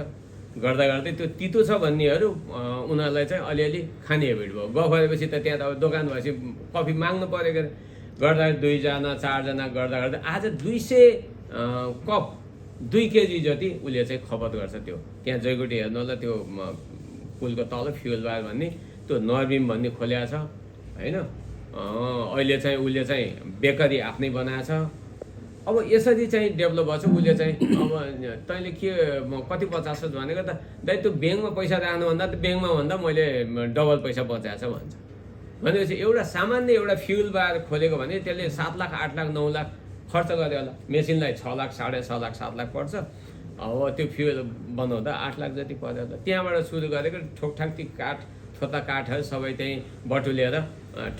गर्दा गर्दै त्यो तितो छ भन्नेहरू उनीहरूलाई चाहिँ अलिअलि खाने हेबिट भयो। गएपछि त त्यहाँ त अब दोकान भएपछि कफी माग्नु पऱ्यो। गर्दा 2 जना 4 जना गर्दा गर्दै आज 200 कप 2 केजी जति उसले चाहिँ खपत गर्छ। त्यो त्यहाँ जयगुटी हेर्नु होला, त्यो पुलको तल फ्युल बार भन्ने त्यो नर्बिम भन्ने खोल्या छ होइन। अहिले चाहिँ उसले चाहिँ बेकरी आफ्नै बनाएछ। अब यसरी चाहिँ डेभलप भएको छ उसले चाहिँ। अब तैँले के कति बचाएको छ भनेको त दाइ त्यो ब्याङ्कमा पैसा राख्नुभन्दा त ब्याङ्कमा भन्दा मैले डबल पैसा बचाएछ भन्छ। भनेपछि एउटा सामान्य एउटा फ्युल बार खोलेको भने त्यसले 7 लाख 8 लाख 9 लाख खर्च गर्यो होला, मेसिनलाई 6 लाख 6.5 लाख 7 लाख पर्छ। अब त्यो फ्युल बनाउँदा 8 लाख जति पर्यो होला। त्यहाँबाट सुरु गरेको ठोकठाक ती काठ छोटा काठहरू सबै त्यहीँ बटुलेर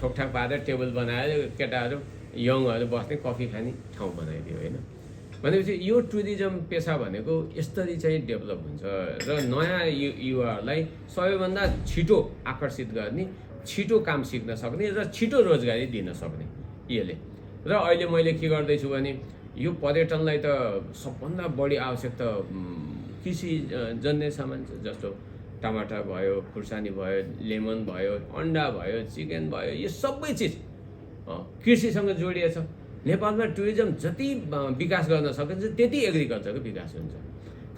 ठोकठाक पारेर टेबल बनाएर केटाहरू यङहरू बस्ने कफी खाने ठाउँ बनाइदियो होइन। भनेपछि यो टुरिज्म पेसा भनेको यसरी चाहिँ डेभलप हुन्छ र नयाँ युवाहरूलाई सबैभन्दा छिटो आकर्षित गर्ने, छिटो काम सिक्न सक्ने र छिटो रोजगारी दिन सक्ने यसले। र अहिले मैले के गर्दैछु भने यो पर्यटनलाई त सबभन्दा बढी आवश्यक त कृषि जन्य सामान जस्तो टमाटर भयो, खुर्सानी भयो, लेमन भयो, अन्डा भयो, चिकन भयो, यो सबै चिज कृषिसँग जोडिएछ। नेपालमा टुरिज्म जति विकास गर्न सकिन्छ त्यति एग्रिकल्चरको विकास हुन्छ।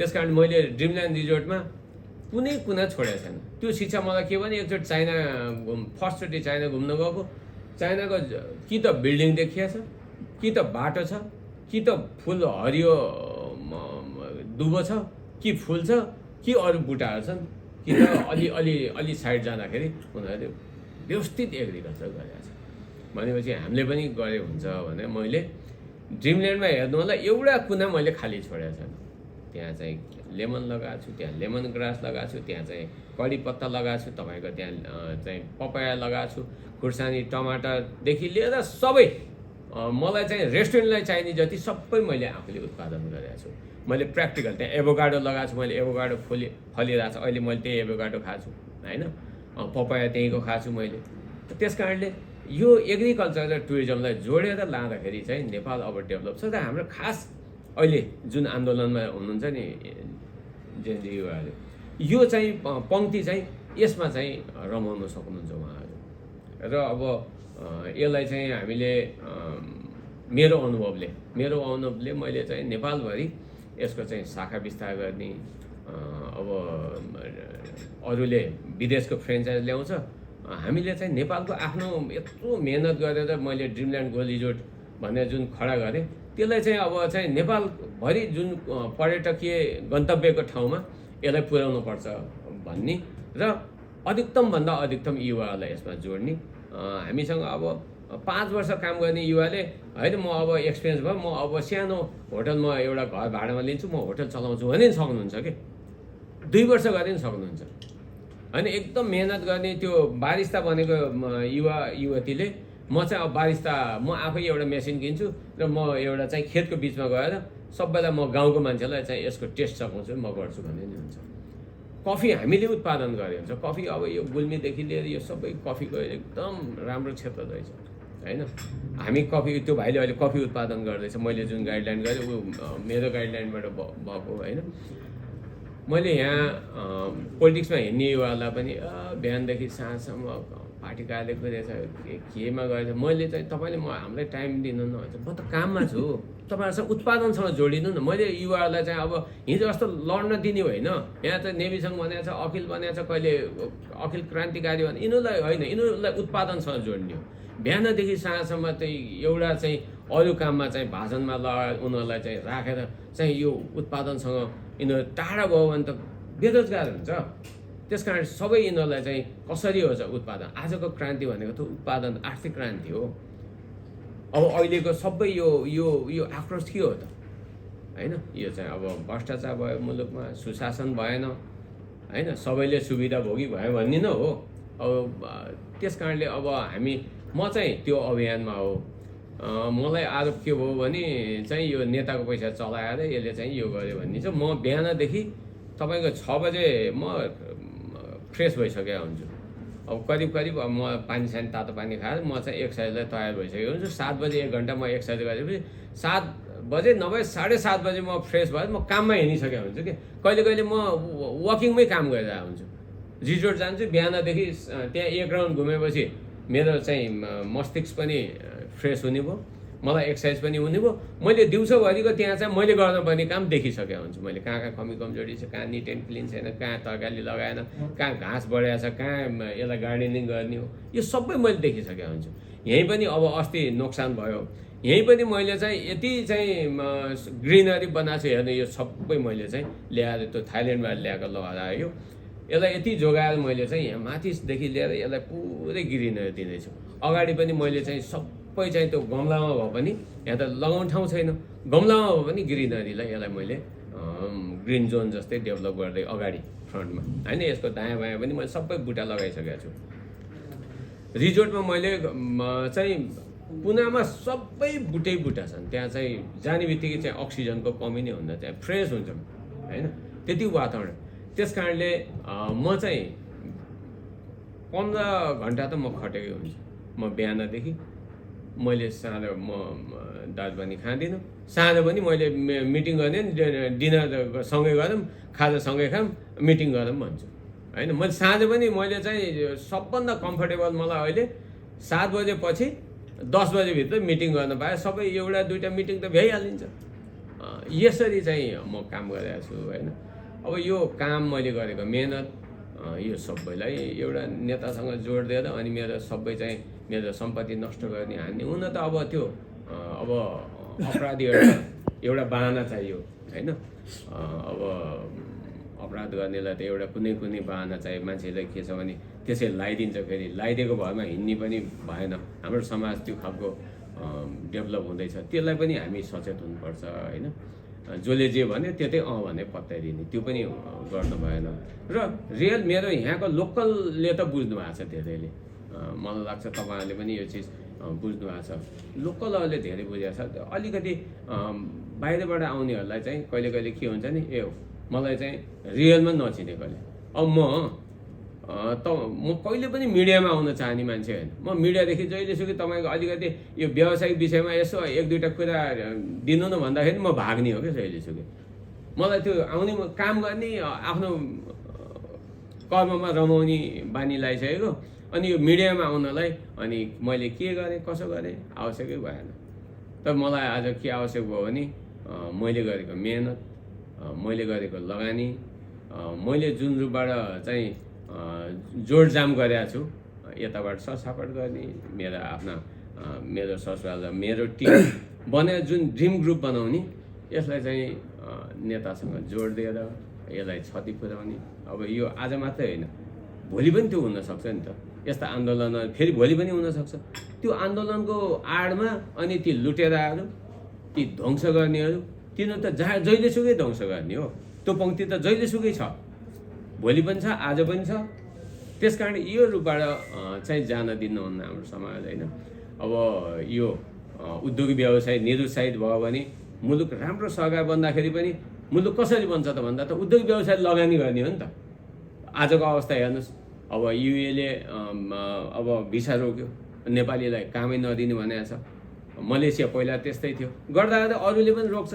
त्यसकारण मैले ड्रिमल्यान्ड रिजोर्टमा कुनै कुना छोडेको छैन। त्यो शिक्षा मलाई के भने एकचोटि चाइना फर्स्टचोटि चाइना घुम्न गएको, चाइनाको कि त बिल्डिङ देखिएछ, कि त बाटो छ, कि त फुल हरियो दुबो छ, कि फुल छ, कि अरू बुटाहरू छन्, कि त अलि साइड जाँदाखेरि उनीहरूले व्यवस्थित एग्रिकल्चर गरेको छ। भनेपछि हामीले पनि गरे हुन्छ भने मैले ड्रिमल्यान्डमा हेर्नु होला एउटा कुना मैले खाली छोडेको छैन। त्यहाँ चाहिँ लेमन लगाएको छु, त्यहाँ लेमन ग्रास लगाएको छु, त्यहाँ चाहिँ कडी पत्ता लगाएको छु, तपाईँको त्यहाँ चाहिँ पपाया लगाएको छु, खुर्सानी टमाटरदेखि लिएर सबै मलाई चाहिँ रेस्टुरेन्टलाई चाहिने जति सबै मैले आफूले उत्पादन गरेको छु। मैले प्र्याक्टिकल त्यहाँ एभोकाडो लगाएको छु, मैले एभोकाडो फलिरहेको छ अहिले, मैले त्यही एभोकाडो खाएको छु होइन। पपाया त्यहीँको खाएको छु मैले। त्यस कारणले यो एग्रिकल्चर र टुरिज्मलाई जोडेर लाँदाखेरि चाहिँ नेपाल अब डेभलप छ। र हाम्रो खास अहिले जुन आन्दोलनमा हुनुहुन्छ नि जेनजी युवाहरू, यो चाहिँ पङ्क्ति चाहिँ यसमा चाहिँ रमाउन सक्नुहुन्छ उहाँहरू। र अब यसलाई चाहिँ हामीले मेरो अनुभवले मैले चाहिँ नेपालभरि यसको चाहिँ शाखा विस्तार गर्ने, अब अरूले विदेशको फ्रेन्चाइज ल्याउँछ, हामीले चाहिँ नेपालको आफ्नो यत्रो मेहनत गरेर मैले ड्रिमल्यान्ड गोल्ड रिजोर्ट भनेर जुन खडा गरेँ त्यसलाई चाहिँ अब चाहिँ नेपालभरि जुन पर्यटकीय गन्तव्यको ठाउँमा यसलाई पुर्याउनु पर्छ भन्ने र अधिकतमभन्दा अधिकतम युवाहरूलाई यसमा जोड्ने। हामीसँग अब 5 वर्ष काम गर्ने युवाले होइन म अब एक्सपिरियन्स भयो, म अब सानो होटलमा एउटा घर भाडामा लिन्छु, म होटल चलाउँछु भने नि सक्नुहुन्छ कि 2 वर्ष गरे नि सक्नुहुन्छ होइन। एकदम मेहनत गर्ने त्यो बारिस्ता बनेको युवा युवतीले म चाहिँ अब बारिस्ता म आफै एउटा मेसिन किन्छु र म एउटा चाहिँ खेतको बिचमा गएर सबैलाई म गाउँको मान्छेलाई चाहिँ यसको टेस्ट सघाउँछु म गर्छु भन्ने नि हुन्छ। कफी हामीले उत्पादन गरे हुन्छ। कफी अब यो गुल्मीदेखि लिएर यो सबै कफीको एकदम राम्रो क्षेत्र रहेछ होइन। हामी कफी त्यो भाइले अहिले कफी उत्पादन गर्दैछ, मैले जुन गाइडलाइन गरेँ ऊ मेरो गाइडलाइनबाट भएको होइन। मैले यहाँ पोलिटिक्समा हिँड्ने युवालाई पनि बिहानदेखि साँझसम्म पार्टी कार्यालय कुदेछ केमा गएछ, मैले चाहिँ तपाईँले हामीलाई टाइम दिनु न भन्छ। म त काममा छु। तपाईँहरू चाहिँ उत्पादनसँग जोडिनु न। मैले युवाहरूलाई चाहिँ अब हिजो जस्तो लड्न दिने होइन। यहाँ चाहिँ नेविसँग भनेको छ, अखिल भनेको छ, कहिले अखिल क्रान्तिकारी भने, यिनीहरूलाई होइन, यिनीहरूलाई उत्पादनसँग जोड्ने हो। बिहानदेखि साँझसम्म चाहिँ एउटा चाहिँ अरू काममा चाहिँ भाषणमा लगाएर उनीहरूलाई चाहिँ राखेर चाहिँ यो उत्पादनसँग यिनीहरू टाढा भयो भने त बेरोजगार हुन्छ। त्यस कारण सबै यिनीहरूलाई चाहिँ कसरी हो चाहिँ उत्पादन। आजको क्रान्ति भनेको त उत्पादन, आर्थिक क्रान्ति हो। अब अहिलेको सबै यो यो यो आक्रोश के हो त होइन? यो चाहिँ अब भ्रष्टाचार भयो मुलुकमा, सुशासन भएन होइन, सबैले सुविधा भोगी भयो भन्ने न हो। अब त्यस कारणले अब म चाहिँ त्यो अभियानमा हो। मलाई आरोप के भयो भने चाहिँ यो नेताको पैसा चलाएर यसले चाहिँ यो गर्यो भन्ने चाहिँ। म बिहानदेखि तपाईँको 6 बजे म फ्रेस भइसकेको हुन्छु। अब करिब अब म पानी सानी तातो पानी खाएर म चाहिँ एक्सर्साइजलाई तयार भइसकेको हुन्छु। 7 बजे 1 घन्टा म एक्सर्साइज गरेपछि 7 बजे नभए 7:30 बजे म फ्रेस भएर म काममा हिँडिसकेको हुन्छु कि। कहिले म वकिङमै काम गरिरहेको हुन्छु। रिजोर्ट जान्छु, बिहानदेखि त्यहाँ 1 राउन्ड घुमेपछि मेरो चाहिँ मस्तिष्क पनि फ्रेस हुने भयो, मलाई एक्सर्साइज पनि हुने भयो। मैले दिउँसोभरिको त्यहाँ चाहिँ मैले गर्नुपर्ने काम देखिसकेको हुन्छु। मैले कहाँ कमी कमजोरी छ, कहाँ निट एन्ड क्लिन छैन, कहाँ तरकारी लगाएन, कहाँ घाँस बढाएको छ, कहाँ यसलाई गार्डनिङ गर्ने हो, यो सबै मैले देखिसकेको हुन्छु। यहीँ पनि अब अस्ति नोक्सान भयो, यहीँ पनि मैले चाहिँ यति चाहिँ ग्रिनरी बनाएको छु हेर्नु। यो सबै मैले चाहिँ ल्याएर त्यो थाइल्यान्डबाट ल्याएको लगाएर यसलाई यति जोगाएर मैले चाहिँ यहाँ माथिदेखि लिएर यसलाई पुरै ग्रिनरी दिँदैछु। अगाडि पनि मैले चाहिँ सबै चाहिँ त्यो गमलामा भए पनि, यहाँ त लगाउने ठाउँ छैन, गमलामा भए पनि ग्रिनरीलाई यसलाई मैले ग्रिन जोन जस्तै डेभलप गर्दै अगाडि फ्रन्टमा होइन, यसको दायाँ बायाँ पनि मैले सबै बुट्टा लगाइसकेको छु। रिजोर्टमा मैले चाहिँ पुनामा सबै बुट्टा छन्। त्यहाँ चाहिँ जाने बित्तिकै चाहिँ अक्सिजनको कमी नै हुँदा चाहिँ फ्रेस हुन्छ होइन, त्यति वातावरण। त्यस कारणले म चाहिँ 15 घन्टा त म खटेकै हुन्छु। म बिहानदेखि मैले साँझ म दाल पानी खाँदिनँ, साँझ पनि मैले मिटिङ गर्ने, डिनर सँगै गरौँ, खाजा सँगै खाऊँ, मिटिङ गरौँ भन्छु होइन। मैले साँझ पनि मैले चाहिँ सबभन्दा कम्फर्टेबल मलाई अहिले 7 बजेपछि 10 बजेभित्र मिटिङ गर्न पाएँ। सबै एउटा दुईवटा मिटिङ त भइहालिन्छ। यसरी चाहिँ म काम गरिरहेको छु होइन। अब यो काम मैले गरेको मेहनत यो सबैलाई एउटा नेतासँग जोड दिएर अनि मेरो सबै चाहिँ मेरो सम्पत्ति नष्ट गर्ने हान्ने हुन त अब त्यो अब अपराधी एउटा बाहना चाहियो होइन। अब अपराध गर्नेलाई त एउटा कुनै बाहना चाहियो। मान्छेलाई के छ भने त्यसै लगाइदिन्छ, फेरि लगाइदिएको भरमा हिँड्ने पनि भएन। हाम्रो समाज त्यो खालको डेभलप हुँदैछ, त्यसलाई पनि हामी सचेत हुनुपर्छ होइन। जसले जे भन्यो त्यतै भने पत्याइदिने, त्यो पनि गर्नु भएन। र रियल मेरो यहाँको लोकलले त बुझ्नु भएको छ धेरैले, मलाई लाग्छ तपाईँहरूले पनि यो चिज बुझ्नु भएको छ। लोकलहरूले धेरै बुझेको छ। अलिकति बाहिरबाट आउनेहरूलाई चाहिँ कहिले के हुन्छ नि, मलाई चाहिँ रियलमा नचिनेकोले। अब म कहिले पनि मिडियामा आउन चाहने मान्छे होइन। म मिडियादेखि जहिलेसुकै तपाईँको अलिकति यो व्यावसायिक विषयमा यसो 1-2 कुरा दिनु न भन्दाखेरि म भाग्ने हो क्या जहिलेसुकै। मलाई त्यो आउने काम गर्ने आफ्नो कर्ममा रमाउने बानी लगाइसकेको। अनि यो मिडियामा आउनलाई अनि मैले के गरेँ कसो गरेँ आवश्यकै भएन। तर मलाई आज के आवश्यक भयो भने मैले गरेको मेहनत, मैले गरेको लगानी, मैले जुन रूपबाट चाहिँ जोडजाम गरेको छु, यताबाट सरसापट गर्ने, मेरा आफ्ना मेरो ससुराल र मेरो टिम बनाएर जुन ड्रिम ग्रुप बनाउने, यसलाई चाहिँ नेतासँग जोड दिएर यसलाई क्षति पुर्याउने। अब यो आज मात्रै होइन, भोलि पनि त्यो हुनसक्छ नि त। यस्ता आन्दोलनहरू फेरि भोलि पनि हुनसक्छ। त्यो आन्दोलनको आडमा अनि ती लुटेराहरू, ती ध्वंस गर्नेहरू, तिनीहरू त जहिलेसुकै ध्वंस गर्ने हो। त्यो पङ्क्ति त जहिलेसुकै छ, भोलि पनि छ, आज पनि छ। त्यस कारण यो रूपबाट चाहिँ जान दिनुहुन्न हाम्रो समाज होइन। अब यो उद्योगी व्यवसाय निरुत्साहित भयो भने मुलुक राम्रो सहकार बन्दाखेरि पनि मुलुक कसरी बन्छ त भन्दा त उद्योग व्यवसाय लगानी गर्ने हो नि त। आजको अवस्था हेर्नुहोस्, अब युएले अब भिसा रोक्यो, नेपालीलाई कामै नदिने भनेको छ। मलेसिया पहिला त्यस्तै थियो, गर्दा अरूले पनि रोक्छ।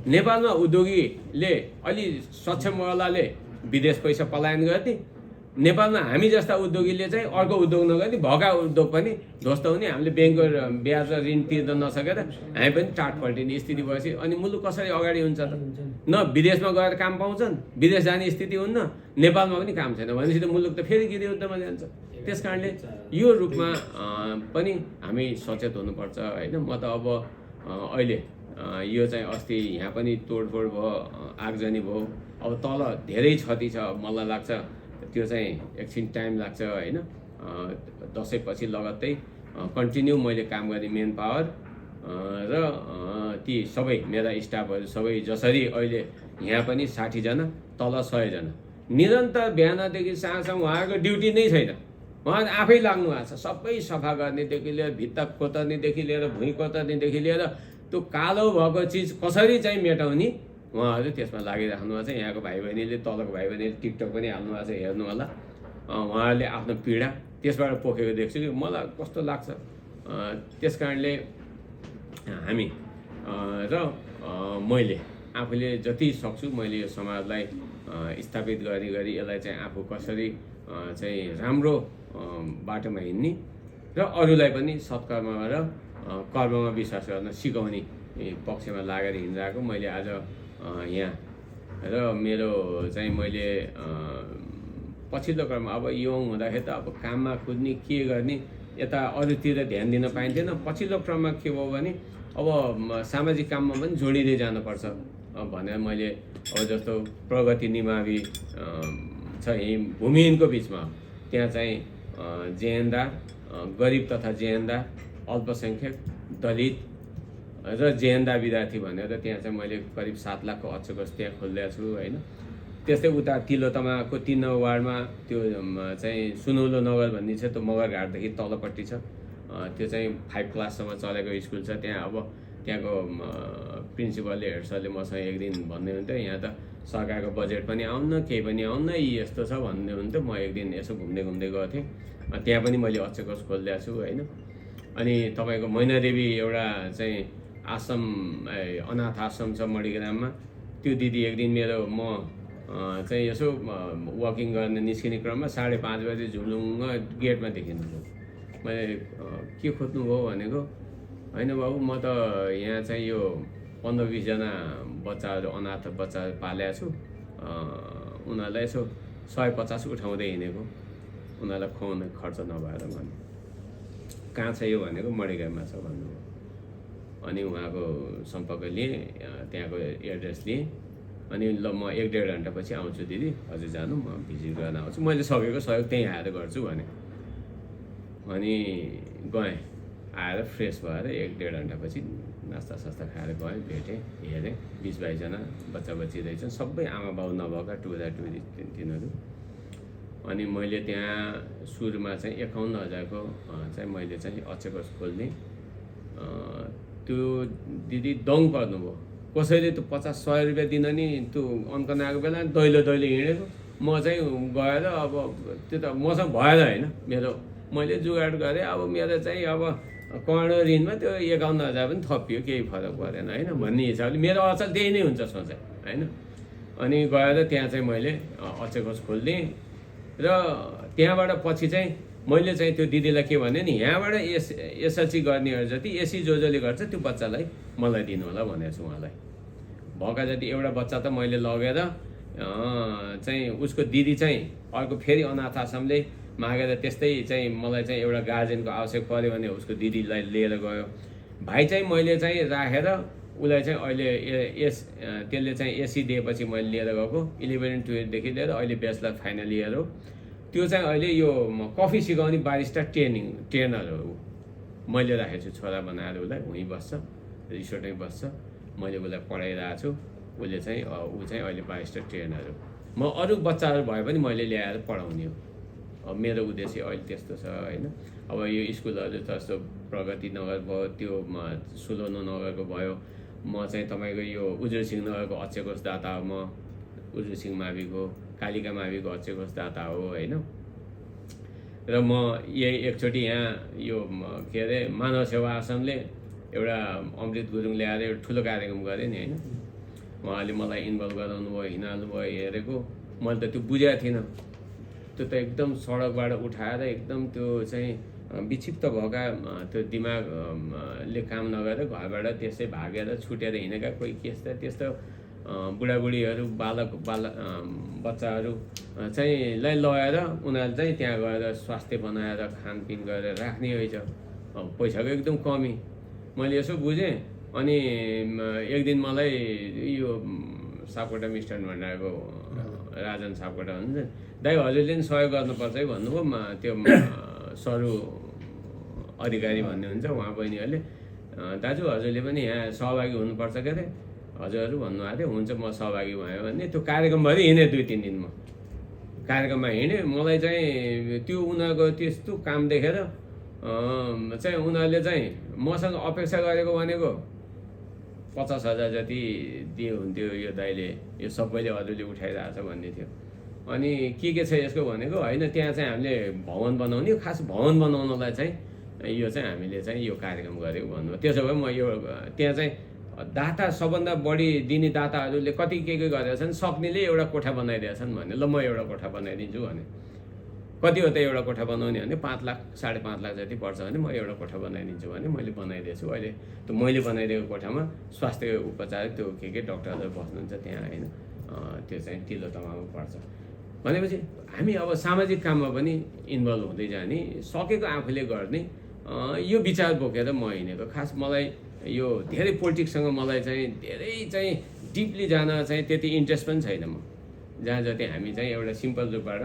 नेपालमा उद्योगीले अलि सक्षमवालाले विदेश पैसा पलायन गर्ने नेपालमा हामी जस्ता उद्योगीले चाहिँ अर्को उद्योग नगर्ने भएका उद्योग पनि ध्वस्त हुने, हामीले ब्याङ्कको ब्याज र ऋण तिर्न नसकेर हामी पनि टाट पल्टिने स्थिति भएपछि अनि मुलुक कसरी अगाडि हुन्छ त? न विदेशमा गएर काम पाउँछन्, विदेश जाने स्थिति हुन्न, नेपालमा पनि काम छैन भनेपछि त मुलुक त फेरि गृहयुद्धमा जान्छ। त्यस कारणले यो रूपमा पनि हामी सचेत हुनुपर्छ होइन। म त अब अहिले यो चाहिँ अस्ति यहाँ पनि तोडफोड भयो, आगजनी भयो, अब तल धेरै क्षति छ मलाई लाग्छ, त्यो चाहिँ एकछिन टाइम लाग्छ होइन। दसैँपछि लगत्तै कन्टिन्यू मैले काम गर्ने मेन पावर र ती सबै मेरा स्टाफहरू सबै जसरी अहिले यहाँ पनि 60 जना तल 100 जना निरन्तर बिहानदेखि साँझसम्म उहाँहरूको ड्युटी नै छैन, उहाँ आफै लाग्नु भएको छ। सबै सफा गर्नेदेखि लिएर भित्ता कोतर्नेदेखि लिएर भुइँ कोतर्नेदेखि लिएर त्यो कालो भएको चिज कसरी चाहिँ मेटाउने उहाँहरू त्यसमा लागिराख्नु भएको छ। यहाँको भाइ बहिनीले, तलको भाइ बहिनीले टिकटक पनि हाल्नु भएको छ, हेर्नु होला। उहाँहरूले आफ्नो पीडा त्यसबाट पोखेको देख्छु कि मलाई कस्तो लाग्छ। त्यस कारणले हामी र मैले आफूले जति सक्छु मैले यो समाजलाई स्थापित गरी गरी यसलाई चाहिँ आफू कसरी चाहिँ राम्रो बाटोमा हिँड्ने र अरूलाई पनि सत्कर्ममा र कर्ममा विश्वास गर्न सिकाउने पक्षमा लागेर हिँडिरहेको मैले आज यहाँ र मेरो चाहिँ मैले पछिल्लो क्रममा अब यङ हुँदाखेरि त अब काममा कुद्ने के गर्ने यता अरूतिर ध्यान दिन पाइन्थेन। पछिल्लो क्रममा के भयो भने अब सामाजिक काममा पनि जोडिँदै जानुपर्छ भनेर मैले अब जस्तो प्रगति निमावि छ यहीँ भूमिहीनको बिचमा, त्यहाँ चाहिँ जेहेन्दार, गरिब तथा जेहेन्दार, अल्पसङ्ख्यक, दलित र जेहेन्दार विद्यार्थी भनेर त्यहाँ चाहिँ मैले करिब 7 लाखको अक्षकोष त्यहाँ खोलिदिएको छु होइन। त्यस्तै उता तिलोतमाको 3 नम्बर वार्डमा त्यो चाहिँ सुनौलो नगर भन्ने छ, त्यो मगरघाटदेखि तलपट्टि छ, त्यो चाहिँ 5 क्लाससम्म चलेको स्कुल छ। त्यहाँ अब त्यहाँको प्रिन्सिपलले, हेड सरले मसँग एक दिन भन्दै हुन्थ्यो यहाँ त सरकारको बजेट पनि आउन्न, केही पनि आउन्न, यी यस्तो छ भन्दै हुन्थ्यो। म एक दिन यसो घुम्दै गएको थिएँ, त्यहाँ पनि मैले अक्षकोष खोलिदिएको छु होइन। अनि तपाईँको मैनादेवी एउटा चाहिँ आश्रम, अनाथ आश्रम छ मणिग्राममा, त्यो दिदी एक दिन मेरो म चाहिँ यसो वकिङ गर्न निस्किने क्रममा 5:30 बजे झुलुङ्ग गेटमा देखिनुभयो। मैले के खोज्नुभयो भनेको, होइन बाबु म त यहाँ चाहिँ यो 15-20 जना बच्चाहरू, अनाथ बच्चाहरू पालेको छु, उनीहरूलाई यसो 150 उठाउँदै हिँडेको, उनीहरूलाई खुवाउने खर्च नभएर भन्नु। कहाँ छ यो भनेको, मणिग्राममा छ भन्नुभयो। अनि उहाँको सम्पर्क लिएँ, त्यहाँको एड्रेस लिएँ, अनि ल म 1-1.5 घन्टापछि आउँछु दिदी, हजुर जानु, म भिजिट गर्न आउँछु, मैले सकेको सहयोग त्यहीँ आएर गर्छु भने। अनि गएँ, आएर फ्रेस भएर 1-1.5 घन्टापछि नास्ता सास्ता खाएर गएँ, भेटेँ, हेरेँ, 20-22 जना बच्चा बच्ची रहेछन्, सबै आमा बाउ नभएका टुरा टुरी तिनीहरू। अनि मैले त्यहाँ सुरुमा चाहिँ 51,000को चाहिँ मैले चाहिँ अक्षकोष खोल्ने, त्यो दिदी दङ पर्नुभयो। कसैले त 50-100 रुपियाँ दिन नि त्यो अङ्क नआएको बेला दैलो हिँडेको, म चाहिँ गएर अब त्यो त मसँग भएर होइन, मैले जुगाड गरेँ। अब मेरो चाहिँ अब करोडौँ ऋणमा त्यो 51,000 पनि थपियो, केही फरक परेन होइन भन्ने हिसाबले मेरो अचल त्यही नै हुन्छ सोचाइ होइन। अनि गएर त्यहाँ चाहिँ मैले अक्षकोष खोल्दिएँ र त्यहाँबाट पछि चाहिँ मैले चाहिँ त्यो दिदीलाई के भने नि, यहाँबाट एसएलसी गर्नेहरू जति एसी जसले गर्छ त्यो बच्चालाई मलाई दिनु होला भनेको छु उहाँलाई। भएका जति एउटा बच्चा त मैले लगेर चाहिँ उसको दिदी चाहिँ अर्को फेरि अनाथ आश्रमले मागेर त्यस्तै चाहिँ मलाई चाहिँ एउटा गार्जेनको आवश्यक पऱ्यो भने उसको दिदीलाई लिएर गयो। भाइ चाहिँ मैले चाहिँ राखेर उसलाई चाहिँ अहिले त्यसले चाहिँ एसी दिएपछि मैले लिएर गएको 11-12देखि लिएर अहिले ब्याचलर फाइनल इयर हो। त्यो चाहिँ अहिले यो कफी सिकाउने बारिस्टा ट्रेनर हो। मैले राखेको छु छोरा बनाएर उसलाई, उहीँ बस्छ, रिसोर्टमै बस्छ, मैले उसलाई पढाइरहेको छु। उसले चाहिँ ऊ चाहिँ अहिले बारिस्टा ट्रेनर हो। म अरू बच्चाहरू भए पनि मैले ल्याएर पढाउने हो। अब मेरो उद्देश्य अहिले त्यस्तो छ होइन। अब यो स्कुलहरू जस्तो प्रगति नगर भयो, त्यो सुलोनो नगरको भयो, म चाहिँ तपाईँको यो उज्जवल सिंह नगरको अक्षकोष दाता हो। म उज्जवल सिंह माविको, कालिका माविको अक्षकोष दाता हो होइन। र म यही एकचोटि यहाँ यो के अरे मानव सेवा आश्रमले एउटा अमृत गुरुङ ल्याएर एउटा ठुलो कार्यक्रम गरेँ नि होइन। उहाँले मलाई इन्भल्भ गराउनु भयो, हिँडाल्नु भयो, हेरेको। मैले त त्यो बुझेको थिइनँ। त्यो त एकदम सडकबाट उठाएर एकदम त्यो चाहिँ विक्षिप्त भएका त्यो दिमागले काम नगरेर घरबाट त्यसै भागेर छुटेर हिँडेका कोही त्यस्तो बुढाबुढीहरू बच्चाहरू चाहिँ लगेर उनीहरू चाहिँ त्यहाँ गएर स्वास्थ्य बनाएर खानपिन गरेर राख्ने रहेछ। पैसाको एकदम कमी। मैले यसो बुझेँ अनि एक दिन मलाई यो सापकोटा मिष्टान भण्डारको राजन सापकोटा हुन्छ, दाइ हजुरले नि सहयोग गर्नुपर्छ है भन्नुभयो। त्यो सरू अधिकारी भन्ने हुन्छ, उहाँ बहिनीहरूले दाजु हजुरले पनि यहाँ सहभागी हुनुपर्छ के अरे हजुरहरू भन्नुभएको थियो। हुन्छ म सहभागी भयो भने त्यो कार्यक्रमभरि हिँडेँ 2-3 दिन म कार्यक्रममा हिँडेँ। मलाई चाहिँ त्यो उनीहरूको त्यस्तो काम देखेर चाहिँ उनीहरूले चाहिँ मसँग अपेक्षा गरेको भनेको 50,000 जति दिए हुन्थ्यो यो दाइले, यो सबैले हजुरले उठाइरहेको छ भन्ने थियो। अनि के छ यसको भनेको होइन, त्यहाँ चाहिँ हामीले भवन बनाउने, खास भवन बनाउनलाई चाहिँ यो चाहिँ हामीले चाहिँ यो कार्यक्रम गरेको भन्नुभयो। त्यसो भए म यो त्यहाँ चाहिँ दाता सबभन्दा बढी दिने दाताहरूले कति के गरेका छन्, सक्नेले एउटा कोठा बनाइदिएका छन् भने ल म एउटा कोठा बनाइदिन्छु भने। कति हो त एउटा कोठा बनाउने भने 5 लाख 5.5 लाख जति पर्छ भने म एउटा कोठा बनाइदिन्छु भने मैले बनाइदिएछु। अहिले त्यो मैले बनाइदिएको कोठामा स्वास्थ्य उपचार त्यो के डक्टरहरू बस्नुहुन्छ त्यहाँ होइन, त्यो चाहिँ तिलो तमामा पर्छ भनेपछि हामी अब सामाजिक काममा पनि इन्भल्भ हुँदै जाने, सकेको आफूले गर्ने यो विचार बोकेर म हिँडेको। खास मलाई यो धेरै पोलिटिक्ससँग मलाई चाहिँ धेरै चाहिँ डिपली जान चाहिँ त्यति इन्ट्रेस्ट पनि छैन। म जहाँ जति हामी चाहिँ एउटा सिम्पल रूपबाट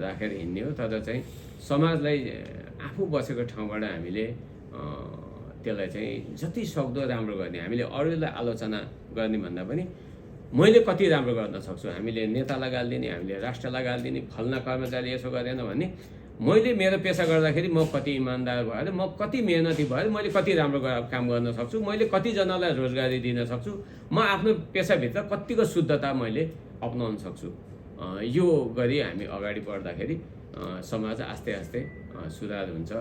राखेर हिँड्ने हो, तर चाहिँ समाजलाई आफू बसेको ठाउँबाट हामीले त्यसलाई चाहिँ जति सक्दो राम्रो गर्ने, हामीले अरूलाई आलोचना गर्ने भन्दा पनि मैले कति राम्रो गर्न सक्छु, हामीले नेतालाई गाली दिने, हामीले राष्ट्रलाई गाली दिने, फल्ना कर्मचारी यसो गरेन भन्ने, मैले मेरो पेसा गर्दाखेरि म कति इमान्दार भएर, म कति मेहनती भएर मैले कति राम्रो काम गर्न सक्छु, मैले कतिजनालाई रोजगारी दिन सक्छु, म आफ्नो पेसाभित्र कतिको शुद्धता मैले अपनाउन सक्छु। यो गरी हामी अगाडि बढ्दाखेरि समाज आस्ते आस्ते सुधार हुन्छ।